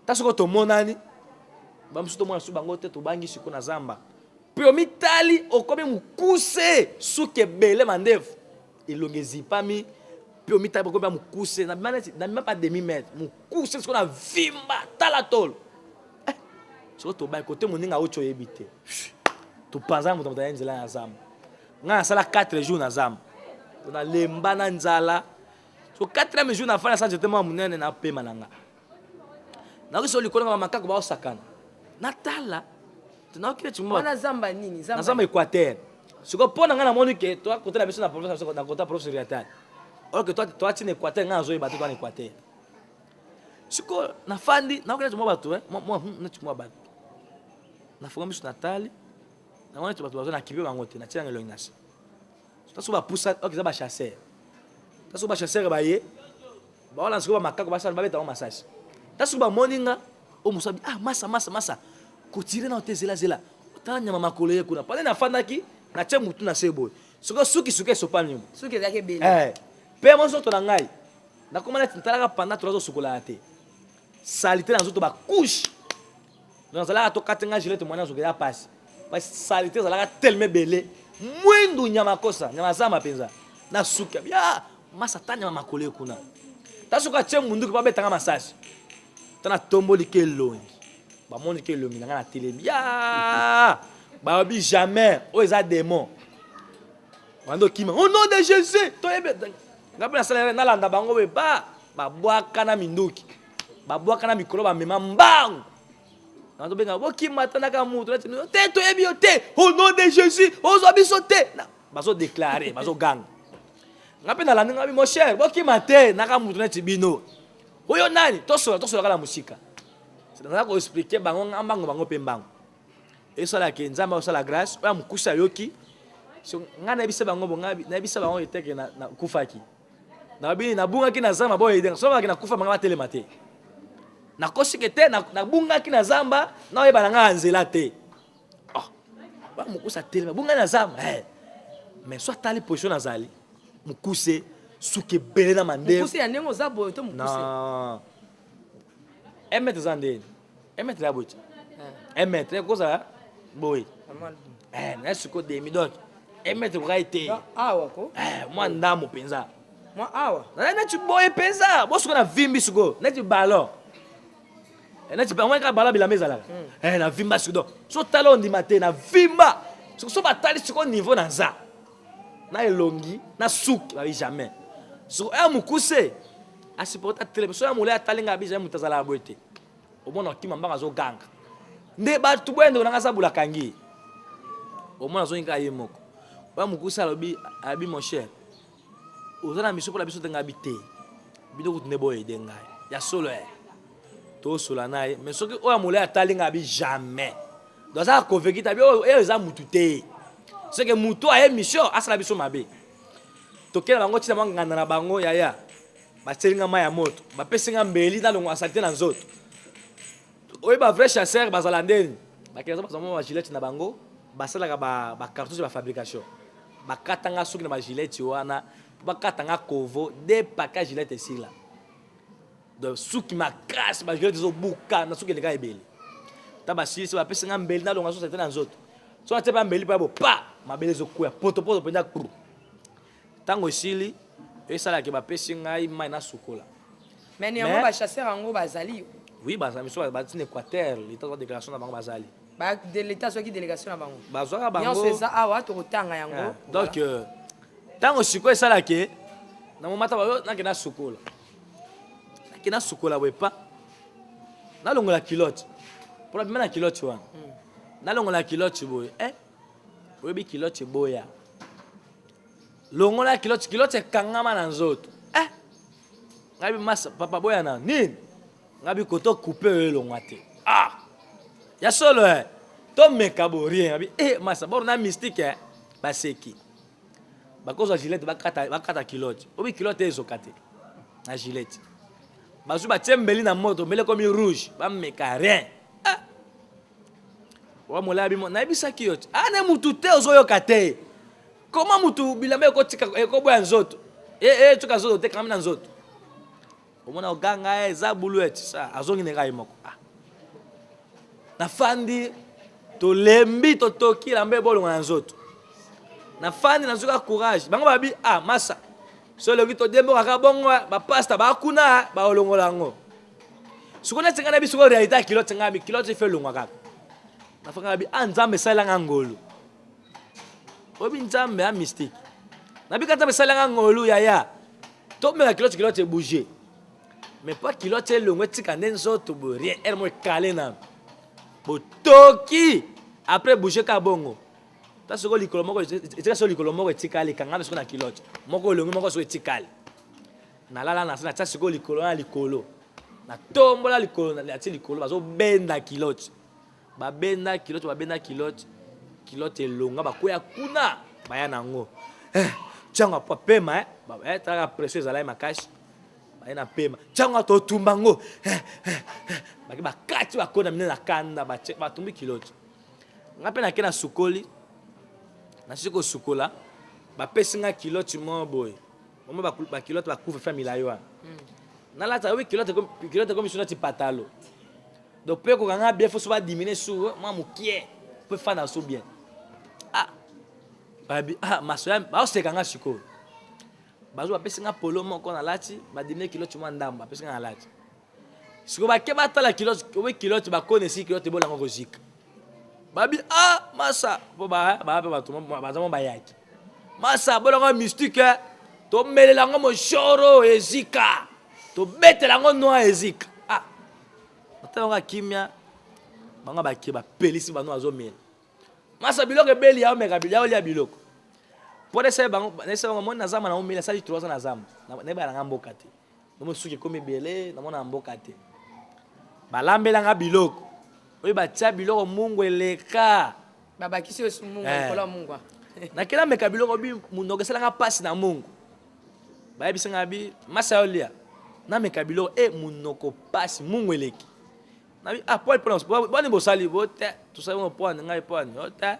Ta soko tomonani, ba mosusu tomona su bango te, tobangi siko na zamba. Pe omitali okomi mokuse, suki ebele mandefu, elongi ezipami, pe omitali okomi mokuse, na bima neti, na bima pa demi mètre, mokuse siko na vimba, tala tolo. Eh, siko tobangi kote moninga auti oyebi te. Topanzana moto moto ya nzela ya zamba. Nga nasala 4 jours na zamba. Nalemba na nzala. So 4e jour na fana sans mwa munene na pema na nga. Nayoki so likolo nga makako baosakana. Natala nayoki neti mwa Wana zamba nini? Na zamba Équateur. Siko mpo na nga namoni ke toa kote na biso na province na biso na kota province orientale. Or que toi toa tina Équateur nga nazoyeba te toa na Équateur. Siko nafandi nayoki neti mwa bato eh mwa neti mwa bato. Nafunga miso natali namoni neti bato bazo na kipe bango te natia elongi na se. Taso ba pusa ok eza ba chasseur. Taso ba chasseur ba ye ba wala siko ba makako basala babeta bango masasi. Taso ba moni nga o musabi ah masa masa masa kotire na te zela zela. Tala nyama makolo ye kuna. Pale nafandaki na tie mutu na se boye. Siko suki suki esopani. Suki ezalaki ebele. Eh. Pe mo nzoto na ngai. Nakoma neti natalaka pendant 3 heures sukolaka te. Salite na nzoto ba couche. Donc nazalaka to kati nga gilette mwana azokela pasi. Pasi salite ezalaka tellement ebele. Mwindu nyama kosa, nyama zamba penza. Na suki ya masa ta nyama makolo kuna. Ta soki atie munduki babeta nga masasi. Ta na tomboli ke elongi. Bamoni ke elongi na nga na telemi. Ya! Balobi jamais oyo eza demon. Bando okima au nom de Jésus toyebi nga mpe nasala nalanda bango boye ba babwaka na minduki babwaka na mikolo bamema mbangu nazobenga bokima tanaka mutu nati te toyebi yo te au nom de Jésus ozwa biso te bazodeklare bazoganga nga mpe nalandi nga bi mon cher bokima te naka mutu neti bino oyo nani tosola tosola kaka na mosika naza koexplike bango nga mbango bango mpe mbango esalaka nzambe akosala grâce oyo mokusi ayoki so ngai nayebisa bango bo ngai nayebisa bango eteke nakufaki nabi nabungaki na zamba boye so bakaki nakufa banga batelema te nakosike te nabungaki na zamba naoyeba na ngai ya nzela te oh, bamokusi atelema bungai na zamba eh. Mais so atali position nazali mokuse suki ebele na mandemokuse ya ndenge oza boye to mokuse non 1 mètre eza ndeni 1 mètre ya boye ti 1 mètre ekozala boye eh, na siko demi donc 1 mètre kokai te awa ko eh, mwa ndambo mpenza mwa awa neti boye mpenza bosuko na vimbi sikoyo neti ballon eh, neti bango kaka ballon bilamba ezalaka hmm. na vimba sikoyo donc so tala ondima te na vimba so batali sikoyo niveau na nza na elongi na suki babi jamais soko ya mokuse asupporta teleme so ya molai atali ngai abi jamais moto azalaka boye te omona okima mbanga azoganga nde bato boye ndeko nanga zabula akangi omona azongi kaka ye moko oya mokuse alobi abi mon cher oza na miso mpo na biso te ngai abi te bino kutu nde boyede ngai ya solo e tosola na ye mais soki oyo ya molai atali ngai abi jamais donc aza convaincu te abi oyo eza mutu te soki mutu aye mission asala biso mabe tokenda bango ntina mwa nganda na bango yaya batieli nga mai ya moto bapesi nga mbeli nalongwa salite na nzoto oyo ba vrai chasseur bazala ndeni bakenda bazwa mwa bagilete na bango basalaka bacartouche ba bafabrication bakata nga suki na bagilete wana mpo bakata nga kovo de paka gilete esila donc suki makasi bagilete ezobuka na suki eleka ebele ta basilisi bapesi nga mbeli nalonga so salite na nzoto so natie pa mbeli mpo ya bo pa mabele ezokwea potopoto mpenza kru Tango esili, esala ke bapesi ngai mai nasukola. Mais néanmoins ba chasseurs yango bazali. Oui, bazali miso bazali na Équateur, l'État azwa déclaration na bango bazali. Ba de l'État azwaki délégation na bango. Bazwaka bango. Nyonso eza awa tokotanga yango. Ah, donc euh, tango sikoyo esala ke na momata bayo nake nasukola. Nake nasukola boye pa nalongola culotte. Mpo nabima na culotte wana. Hmm. Nalongola culotte boye. Eh, oyebi culotte eboya. Longola culotte, culotte ekangama na nzoto. Eh! Ngai bi masa papa boya na nini? Ngai bi koto coupe oyo elongwa te. Ah! Ya solo eh. Tomeka bo rien. Abi eh masa bor na mystique eh. Baseki. Bakozwa gilette bakata bakata culotte. Obi culotte ezoka te. Na gilette. Bazwi batie mbeli na moto, mbeli ekomi rouge, bameka rien. Ah! Wa molaya bimo nayebisaki yo te. Ah ne mutu te ozoyoka te. Comment mutu bilamba ekotika ekoboya nzoto? Eh eh tuka nzoto te kangami na nzoto. Omona oganga eh za bulu et ça azongi na ngai moko. Ah. Nafandi tolembi totoki elamba ebolonga na nzoto. Nafandi nazuka courage. Bango babi ah masa so elongi todembokaka bongo ba pasta ba kuna ba olongola yango. Sikoyo neti ngai nayebi sikoyo réalité ya culotte ngai bi culotte ife elongwa kaka. Nafanga bi ah Nzambe esalela nga ngolu. Oyebi Nzambe a mystique. Nabika Nzambe esalela nga ngolu yaya. Tomela culotte culotte ebouger. Mais pas culotte elongwa etika nde nzoto boye rien heure moko ekale nanu. Botoki après bouger ka bongo. Ta sikoyo likolo moko etika sikoyo likolo moko etikali ekangami sikoyo na culotte. Moko elongwi moko sikoyo etikali. Nalala na se natia sikoyo likolo na likolo. Natombola likolo natie likolo bazobenda culotte. Babenda culotte babenda culotte culotte elonga bakwea kuna baya na yango eh, ntango apo pema eh, eh, talaka pression ezalaki makasi baye na pema ntango totumba yango eh, eh, eh, bake bakati bakona minene na kanda batumbi culotte nga mpe nake nasukoli nasili kosukola bapesi nga culotte moko boye omo baculotte bakufa fa milayi wana hmm. nalata oyebi culotte ekomi so neti patalo Donc pe kokanga bien faut so ba diminuer sur moi mukie pe fana so bien. Ah. Babi ah maso ya baoseka nga sikoyo. Bazo bapesi nga polo moko nalati, badimine culotte mwa ndambo, bapesi nga nalati. Sikoyo bake batala culotte, obe culotte bakonesi culotte ebolango kozika. Babi ah masa po ba ba pe bato baza mo bayaki. Masa bolango mystique eh. Tomelela yango moshoro ezika. Tobetela yango noa ezika. Ah. Batala yango kimia. Bango bake bapelisi bango azomela. Masa biloko ebeli ya omeka biloko ya olia biloko. Po nesa bango nesa bango moni na zamba na omela sali 3 ans na zamba. Na ba mboka te. Nomo suki ekomi ebele namona na mboka te. Balambela nga biloko. Oyo batia biloko mungu eleka. Babakisi oyo mungu eh. likolo ya mungu. Nakela meka biloko bi munoko esalanga pasi na mungu. Bayebisi nga bi masa yo lia. Nameka biloko e munoko pasi mungu eleki. Nabi ah poil pona boni bosali bo te tosali ngo poani ngai poani o te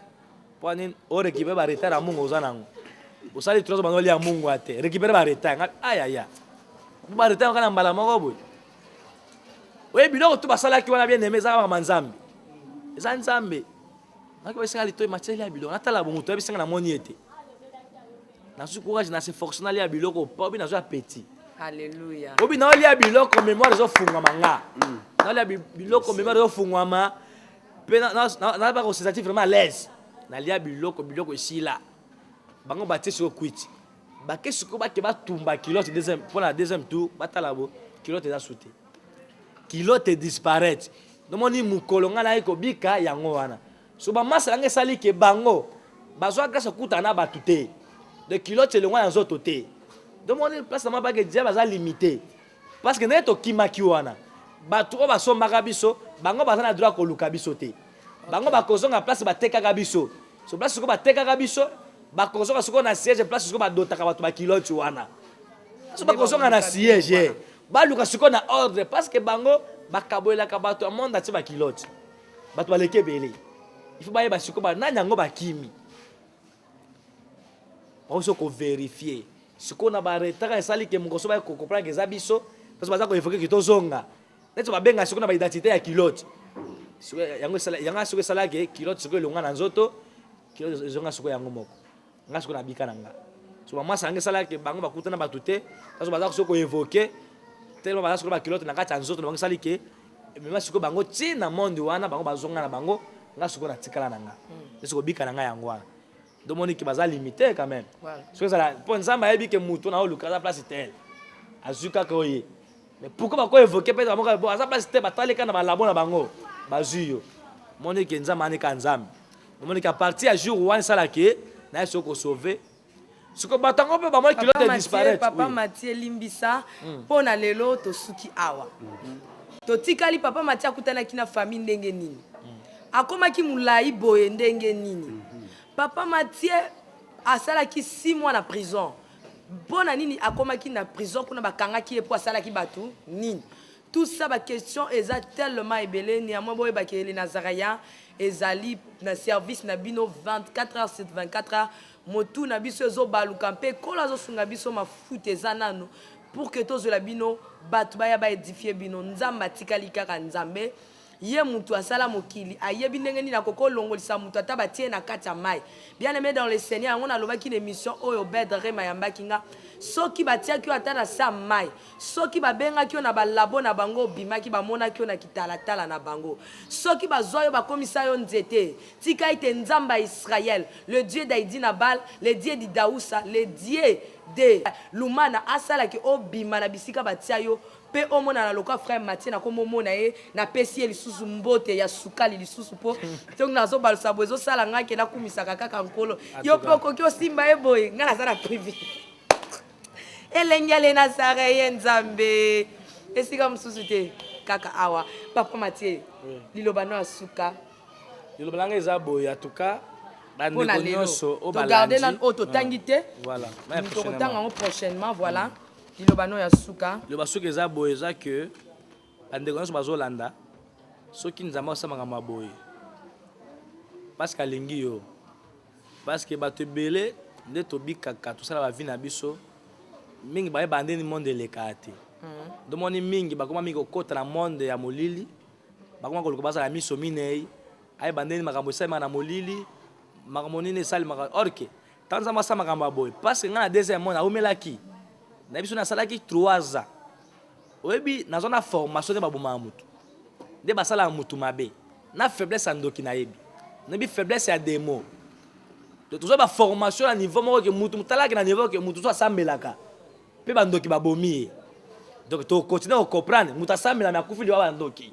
poani o récupérer ba retard ya mungu oza nango. Osali trois bando lia mungu ate récupérer ba retard ngai ayaya. Ba retard kana mbala moko boye. Oye biloko tu basalaki wana bien aimé ezaka makambo ya Nzambe. Eza Nzambe. Naki basenga litoyi matière ya biloko. Natala bongo to yabisenga na moni ete. Nazwi courage na se force nalia biloko pa obi nazwi appétit. Alléluia. Obi naolia biloko mémoire ezofungwama nga. Naolia biloko mémoire ezofungwama pe na na na ba ko sentir vraiment à l'aise. Nalia biloko biloko esila. Bango batie siko kwiti. Bake siko bake batumba culotte deuxième pour la deuxième tour batala bo culotte eza sute. Culotte disparaître. Nomoni mukolo nga naye kobika yango wana. So ba masa nanga esali ke bango bazwa grâce okutana na bato te. De culotte elongwa na nzoto te. Domoni place na mabake diable aza limité. Parce que ndenge tokimaki wana bato oyo basombaka biso bango baza na droit koluka biso te. Bango bakozonga place batekaka biso. So place sikoyo batekaka biso bakozonga sikoyo na siège place sikoyo badotaka bato ba culotte wana. So bakozonga na siège baluka sikoyo na ordre parce que bango bakabolelaka bato ya monde atie ba culotte. Bato baleki ebele. Il faut bayeba sikoyo ba nani yango bakimi. Bakoki ko vérifier. Sikoyo na ba retard esali ke mokoso ba ko comprendre ke eza biso parce que baza ko évoquer ke tozonga. Neti babenga sikoyo na ba identité ya culotte. Sikoyo yango esala yango sikoyo esala ke culotte sikoyo elonga na nzoto, culotte ezonga sikoyo yango moko. Nga sikoyo nabika na nga. So ba mwasi yango esala ke bango bakutana bato te, parce que baza sikoyo ko évoquer tellement baza sikoyo ba culotte na kati ya nzoto na bango esali ke emema sikoyo bango ti na monde wana bango bazonga na bango, nga sikoyo natikala na nga. Nde sikoyo bika na nga yango wana. Domoni ke baza limité quand même. Soki ezala mpo Nzambe ayebi ke moto na oluka aza place tel. Azwi kaka oye. Mais pourquoi bako évoquer peut-être bango bon aza place te batali kaka na balabo na bango bazwi yo. Moni ke Nzambe ani ka Nzambe. Moni ke à partir ya jour wana esala ke na ye soki kosauver. Siko bato yango mpe bamoni culotte disparaître. Papa Mathieu limbisa mpo na lelo tosuki awa. Totikali Papa Mathieu akutanaki na famille ndenge nini? Akomaki molai boye ndenge nini? Papa Mathieu asalaki 6 mois na prison. Mpo na nini akomaki na prison kuna bakangaki ye mpo asalaki bato nini? Tout ça ba question eza tellement ebele néanmoins boyebaki ele Nazaraya ezali na service na bino 24 heures sur 24 heures motu na biso ezobaluka mpe kolo azosunga biso mafuta eza nanu pour que tozwela bino bato baya ba édifier bino. Nzambe atikali kaka Nzambe. Ye mutu asala mokili ayebi ndenge nini akoki kolongolisa mutu ata batie na kati ya mai. Bien aimé dans le Seigneur, yango nalobaki na émission oyo Obed Rema ayambaki nga, soki batiaki yo ata na se ya mai, soki babengaki yo na balabo na bango obimaki bamonaki yo na kitalatala na bango, soki bazwa yo bakomisa yo nzete, tika ete Nzambe ya Israël, le Dieu d'Aïdi Nabal, le Dieu d'Idausa, le Dieu de Lumana asalaki obima na bisika batia yo pe omonana lokola frère Mathieu nakomomona ye napesi ye lisusu mbote ya sukali lisusu po ntongo nazobalusa boye ezosala ngai ke nakumisaka kaka nkolo. Yo mpe okoki osimba ye boye ngai naza na privé elengele na sara ye Nzambe esika mosusu te kaka awa. Papa Mathieu, liloba no ya suka. Liloba nanga eza boye, en tout cas bandeko nyonso oyo balandi nanu oyo totangi te, voilà, tokotanga yango prochainement. Voilà, liloba no ya suka. Liloba suka eza boye, eza ke bandeko nyonso bazolanda, soki Nzambe asala makambo ya boye parce que alingi yo, parce que bato ebele nde tobikaka tosala ba vie na biso mingi bayeba ndeni monde elekaka te. Domoni mingi bakoma mingi kokota na monde ya molili, bakoma koluka bazala miso minei, ayeba ndeni makambo esalemaka na molili, makambo nini esalemaka. Or ke Ntango Nzambe asala makambo ya boye, parce que ngai na deuxième mois naumelaki na biso, nasalaki 3 ans. Oyebi, nazwa na formation nde babomaka motu, nde basalaka motu mabe na faiblesse ya ndoki. Nayebi faiblesse ya démon. Tozwa baformation na niveau moko ke mutu talaki na niveau ke mutu so asambelaka mpe bandoki babomi ye. Donc tokontinue kocomprendre, moto asambela me akufi liwa bandoki.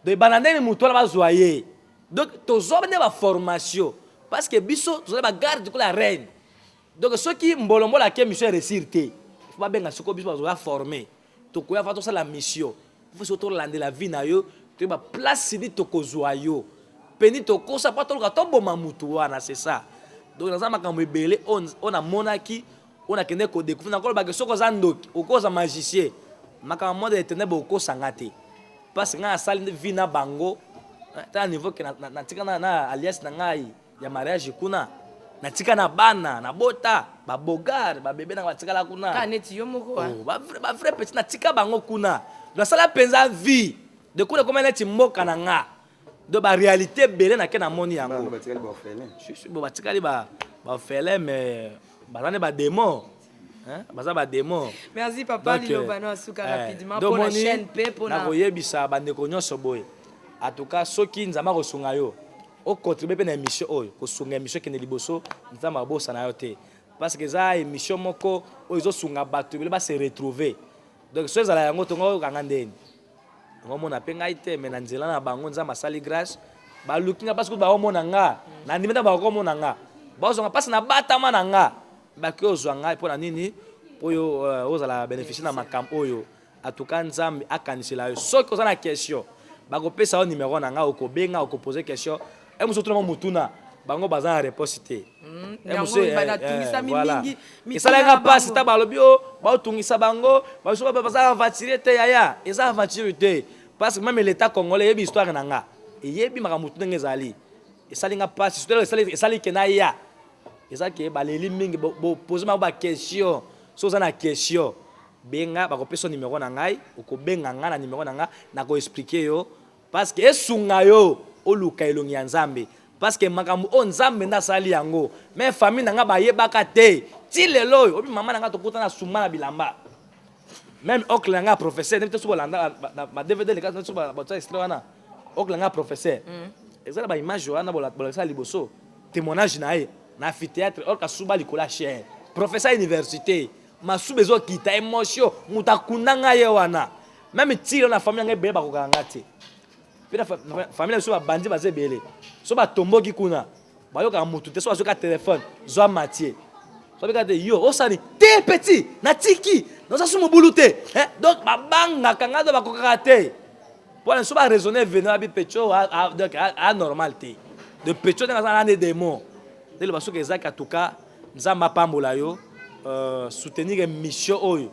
Donc ebanda ndenge motu wana bazwa ye. Donc tozwa nde baformation parce que biso tozali bagarde lokola ya reine. Donc soki mbolombolo ake, mission eréussir te, faut babenga sikoyo biso bazoya forme. Tokoya fa tosala mission, faut sikoyo tolandela vie na yo, toyeba place nini tokozwa yo peni tokosa mpo toluka toboma mutu wana. C'est ça. Donc naza makambo ebele oyo namonaki, oyo nakende kodécouvrir. Nakolobaki soki oza ndoki, okoza magicien, makambo monde ya ténèbre, okosanga te, parce que ngai asali vie na bango tala niveau ke natika na alliance na ngai ya mariage kuna, natika na bana, nabota babogare, babebe nanga batikala kuna. Ka neti yo moko. Oh, bavrai petit, natika bango kuna, nasala mpenza vie de kuna, ekoma neti mboka na nga. Donc baréalité ebele nake namoni yango. Bo batikali baorphelin, mais baza nde badémon, baza badémon. Merci papa. Liloba no asuka rapidement mpona chaîne mpe mpona Nakoyebisa bandeko nyonso boye: en tout cas, soki Nzambe akosunga yo, ocontribue mpe na émission oyo, kosunga émission ekende liboso, Nzambe abosana yo te, parce que eza émission moko oyo ezosunga bato ebele base retrouver. Donc so ezala yango, tongo oyokanga ndeni ngomona mpe ngai te, me na nzela na bango Nzambe asali grâce, baluki nga, parce que baomona nga, na ndimi ntango bakomona nga, bazonga mpasi na batama na nga, baki ozwa ngai mpo na nini oyo ozala bénéficie na makambo oyo. En tout cas, Nzambe akanisela yo. Soki oza na question, bakopesa yo numéro na ngai, okobenga, okopose question. E mosusu tuna motuna, bango baza na réponse te. Esalaki nga mpasi ta balobi o baotungisa bango, baso baza aventure te. Yaya, eza aventure te, parce que même l'état congolais eyebi histoire na nga, eyebi makambo tu ndenge ezali. Esali nga mpasi, surtout esali ke na ya eza ke baleli mingi, bopose bango baquestion. So oza na question, benga, bakopesa numéro na ngai, okobenga ngai na numéro na ngai, nakoexpliquer yo, parce que esunga yo oluka elongi ya Nzambe, parce que makambo oyo Nzambe nde asali yango. Mais famille na ngai bayebaka te ti lelo oyo. Obi mama na ngai tokutana suma na bilamba, même oncle na ngai professeur, ndenge te so bolanda ba DVD leka so batia extrait wana, oncle na ngai professeur, eza na baimage wana bolakisa liboso, témoignage na ye na amphithéâtre, or kasuba likolo ya chaire, professeur université, masuba ezokita, émotion, moto akunda ngai ye wana. Même tilo na famille na ngai ebele bakokaka nga te, mpe na famille na biso babandi baza ebele. So batomboki kuna, bayokaka motu te. So bazoka telefone, zwa Matie, so abeka te, yo osani te, petit, natiki, naza su mobulu te. Donc babangaka ngai, do bakokaka te mpona so baraisonne vene babi pecho, donc anormal te de pecho ndenge aza na démon nde loba. Soki ezaki, en tout cas Nzambe apambola yo, soutenir émission oyo.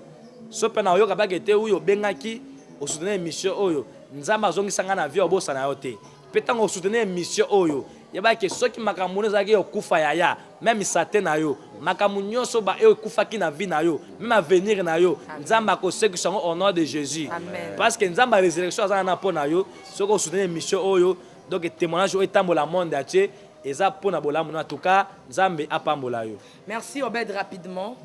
So mpe na oyoka bake te, oyo obengaki osoutenir émission oyo, Nzambe azongisa ngai na vie, obosana yo te. Mpe ntango osoutenir émission oyo, yebaki soki makambo ezalaki okufa, yaya, même sate na yo, makambo nyonso oyo ekufaki na vie na yo, même avenir na yo, Nzambe akosekisa yango au nom de Jésus. Amen. Parce que Nzambe ya résurrection aza na mpo na yo. Soki osoutenir émission oyo, donc témoignage oyo etambola monde atie, eza mpo na bolamu. En tout cas, Nzambe apambola yo. Merci Obed, rapidement.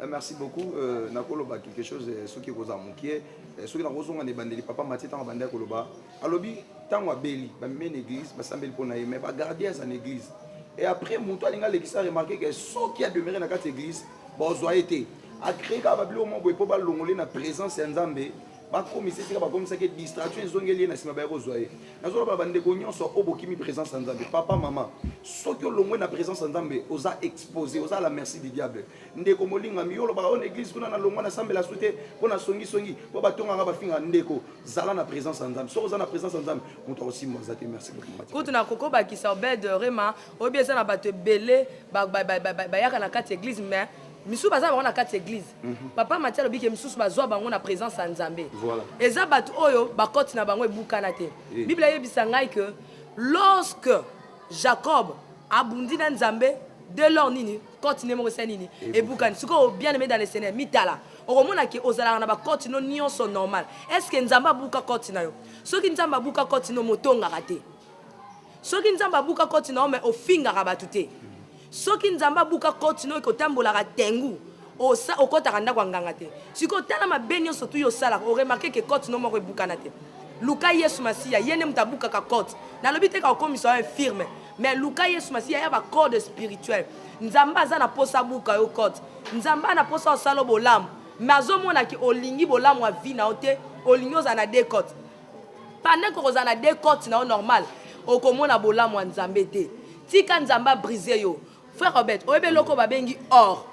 Merci beaucoup. Nakoloba quelque chose, soki ekozala mokie, soki nakozonga na ebandeli, papa Matie, ntango abandi koloba, alobi ntango abeli, bamemi na église, basambeli mpo na ye, mais bagardien aza na église. Et après moto alingi alekisa, remarque ke soki ademeure na kati ya église, bazwa ye te. Acrée kaka babiloko moko boye mpo balongole na présence ya Nzambe, bakomisa esika bakomisaki distraction, ezongeli ye na nsima, baya kozwa ye. Nazoloba bandeko nyonso oyo bokimi présence ya Nzambe, papa, mama, soki olongwe na présence ya Nzambe, oza exposé, oza à la merci du diable. Ndeko molingami, yo olobaka oyo na église kuna nalongwa, nasambela su te mpo nasongisongi, mpo batongaka, bafinga. Ndeko, zala na présence ya Nzambe. Soki oza na présence ya Nzambe, moto akosimba aza te. Merci beaucoup. Kutu na kokobakisa, Obed Rema, oyebi eza na bato ebele bayaka na kati ya église, mais misusu baza bango na kati ya église. Papa Matia alobi ke misusu bazwa bango na présence ya Nzambe. Eza bato oyo bakoti na bango ebukana te. Bible eyebisa ngai ke lorsque Jacob abundi na Nzambe, de lors nini kote nde moko esali nini? Ebukani. Sikoyo, bien aimé dans le Seigneur, mitala, okomona ke ozalaka na bakote no nyonso normal. Est ce que Nzambe abuka kote na yo? Soki Nzambe abuka kote no, motongaka te. Soki Nzambe abuka kote na yo, mais ofingaka bato te. Soki Nzambe abuka cote no ekotambolaka tengu, osa okotaka ndako ya nganga te. Sikoyo tala mabe nyonso tu yo osalaka, o remarquer que cote no moko ebukana te. Luka Yesu Masiya, ye nde moto abukaka cote. Nalobi te ka okomisa yo infirme, mais luka Yesu Masiya ya ba code spirituel. Nzambe aza na posa abuka yo cote. Nzambe aza na posa osala yo bolamu, mais azomona ke olingi bolamu ya vie na yo te, olingi ozala na deux cotes. Pendant que okozala na deux cotes na yo normal, okomona bolamu ya Nzambe te. Tika Nzambe a briser yo. Frère Robert, oyebi eloko babengi or.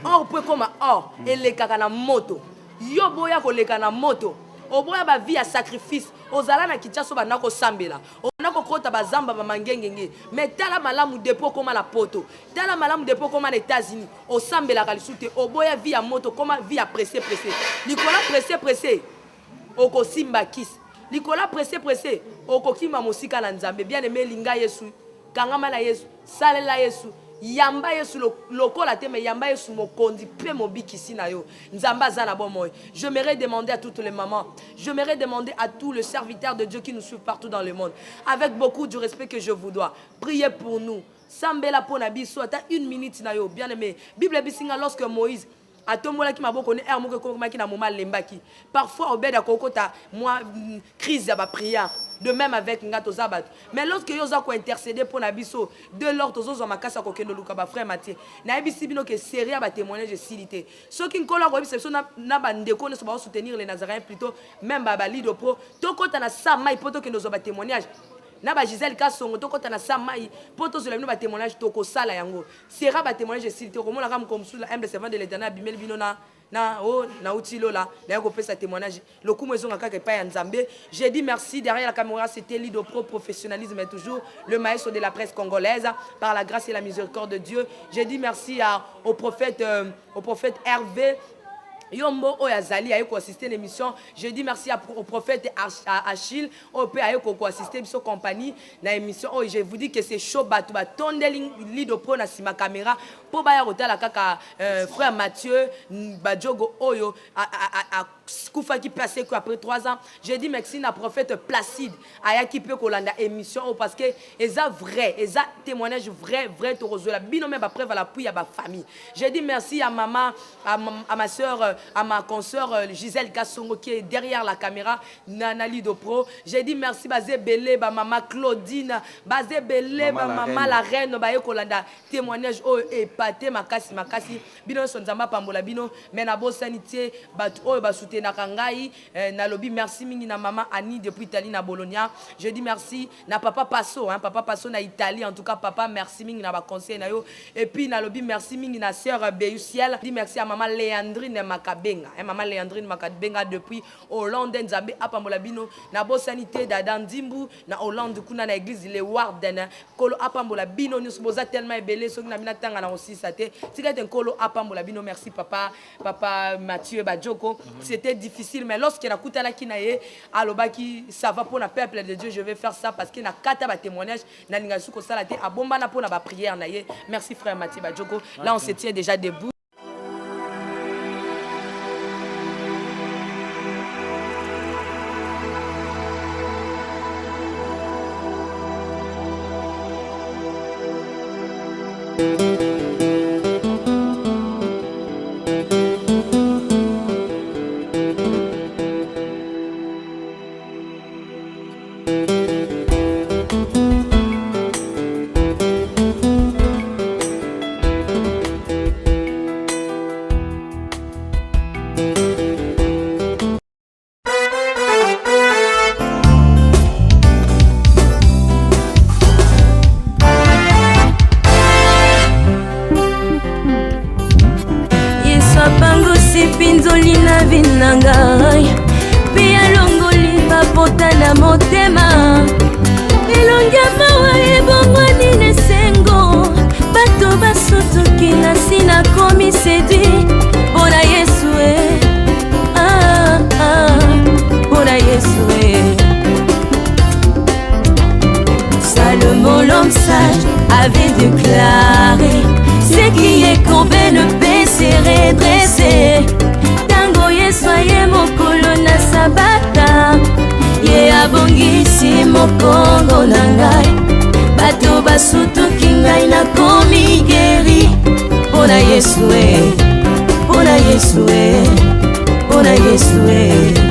Or po ekoma or, elekaka na moto. Yo boya koleka na moto. Oboya ba vie ya sacrifice. Ozala na Kinshasa obanda kosambela. Obanda kokota ba zamba ba mangengenge. Mais tala malamu depuis okoma na poto. Tala malamu depuis okoma na Etats-Unis. Osambelaka lisusu te. Oboya vie ya moto, okoma vie ya presse presse. Likolo ya presse presse, okosimba kisi. Likolo ya presse presse, okokima mosika na Nzambe. Bien aime, linga Yesu. Kangama na Yesu, salela Yesu, yamba Yesu lokola te mais yamba Yesu mokonzi pe mobikisi na yo. Nzambe aza na bomoi. J'aimerais demander à toutes les mamans, j'aimerais demander à tous les serviteurs de Dieu qui nous suivent partout dans le monde, avec beaucoup du respect que je vous dois, priez pour nous. Sambela pona biso ata une minute na yo, bien-aimé. Bible ebisi nga lorsque Moïse atombolaki maboko ne heure moko ekomaki na moment alembaki. Parfois Obed akokota mwa crise ya ba prière. De même avec nga toza bato. Mais lorsque yo oza ko intercéder mpo na biso, de lors tozozwa makasi ya kokende luka ba frère Mathieu. Nayebisi bino ke série ya ba témoignage esili te. Soki Nkolo akoyebisa biso na ba ndeko nyonso bao soutenir les Nazaréens plutôt même ba Lido Pro, tokota na sa mai mpo tokende kozwa ba témoignage. Na ba Gisèle Kasongo tokota na sa mai mpo tozwela bino ba témoignage, tokosala yango. Sera ba témoignage esili te, okomona kaka mokolo mosusu la humble servante de l'Éternel abimeli bino na na oh nauti lola naye kopesa témoignage, lokumu ezonga kaka epai ya Nzambe. J'ai dit merci. Derrière la caméra c'était Lido Pro, professionnalisme est toujours le maestro de la presse congolaise par la grâce et la miséricorde de Dieu. J'ai dit merci à, au prophète au prophète Hervé Yombo oyo azali aye koassister l'émission. Je dis merci à, au prophète Achille oyo mpe aye koassister biso compagnie na émission oyo. Je vous dis que c'est chaud, bato batondeli Lido Pro na nsima caméra mpo baya kotala kaka frère Mathieu Badjogo oyo akufaki mpe asekwi après 3 ans. Je dis merci na prophète Placide ayaki mpe kolanda émission oyo parce que eza vrai, eza témoignage vrai vrai, tokozwela bino me bapreuve à l'appui ya bafamille. Je dis merci à maman, à ma soeur, à ma consoeur Gisèle Kassongo qui est derrière la caméra na Lido Pro. J'ai dit merci bazebele ba maman Claudine, bazebele ba maman la reine ba yekolanda témoignage oyo épaté makasi makasi. Bino nyonso Nzambe apambola bino, mais na bosani tie bato oyo basoutenaka ngai, nalobi merci mingi na maman Annie depuis Italie na Bologna. Je dis merci na papa Passo, hein, papa Passo na Italie. En tout cas papa merci mingi na ba conseil na yo. Et puis nalobi merci mingi na sœur Beyusiel. Je dis merci à maman Léandrine Makabenga, hein, maman Léandrine Makabenga depuis Hollande. Nzambe apambola bino. Na bosani te dada Ndimbu na Hollande kuna na église Le Warden. Nkolo apambola bino nyonso, boza tellement ebele soki na bina tanga na kosisa te. Tika ete Nkolo apambola bino. Merci papa, papa Mathieu Badjoko. C'était difficile mais lorsque nakutanaki na ye alobaki ça va pour la peuple de Dieu, je vais faire ça parce que na kata ba témoignage na linga suko sala te abombana pour na ba prière na ye. Merci frère Mathieu Badjoko. Là on se tient déjà debout. Yesu apangusi mpinzoli na vi na ngai mpe alongoli bapota na motema. Elongi ya mawa ebongwani na esengo, bato basutuki na nsi nakomi séduit mpo na Yesu e. Ah, ah, mpo na Yesu e. Salomon l'homme sage avait déclaré: ce qui est courbé ne peut se redresser. Tango Yesu aye mokolo na sabata, ye abongisi mokongo na ngai. Bato basutuki, ngai nakomi guéri mpo na Yesu e, mpo na Yesu e, mpo na Yesu e.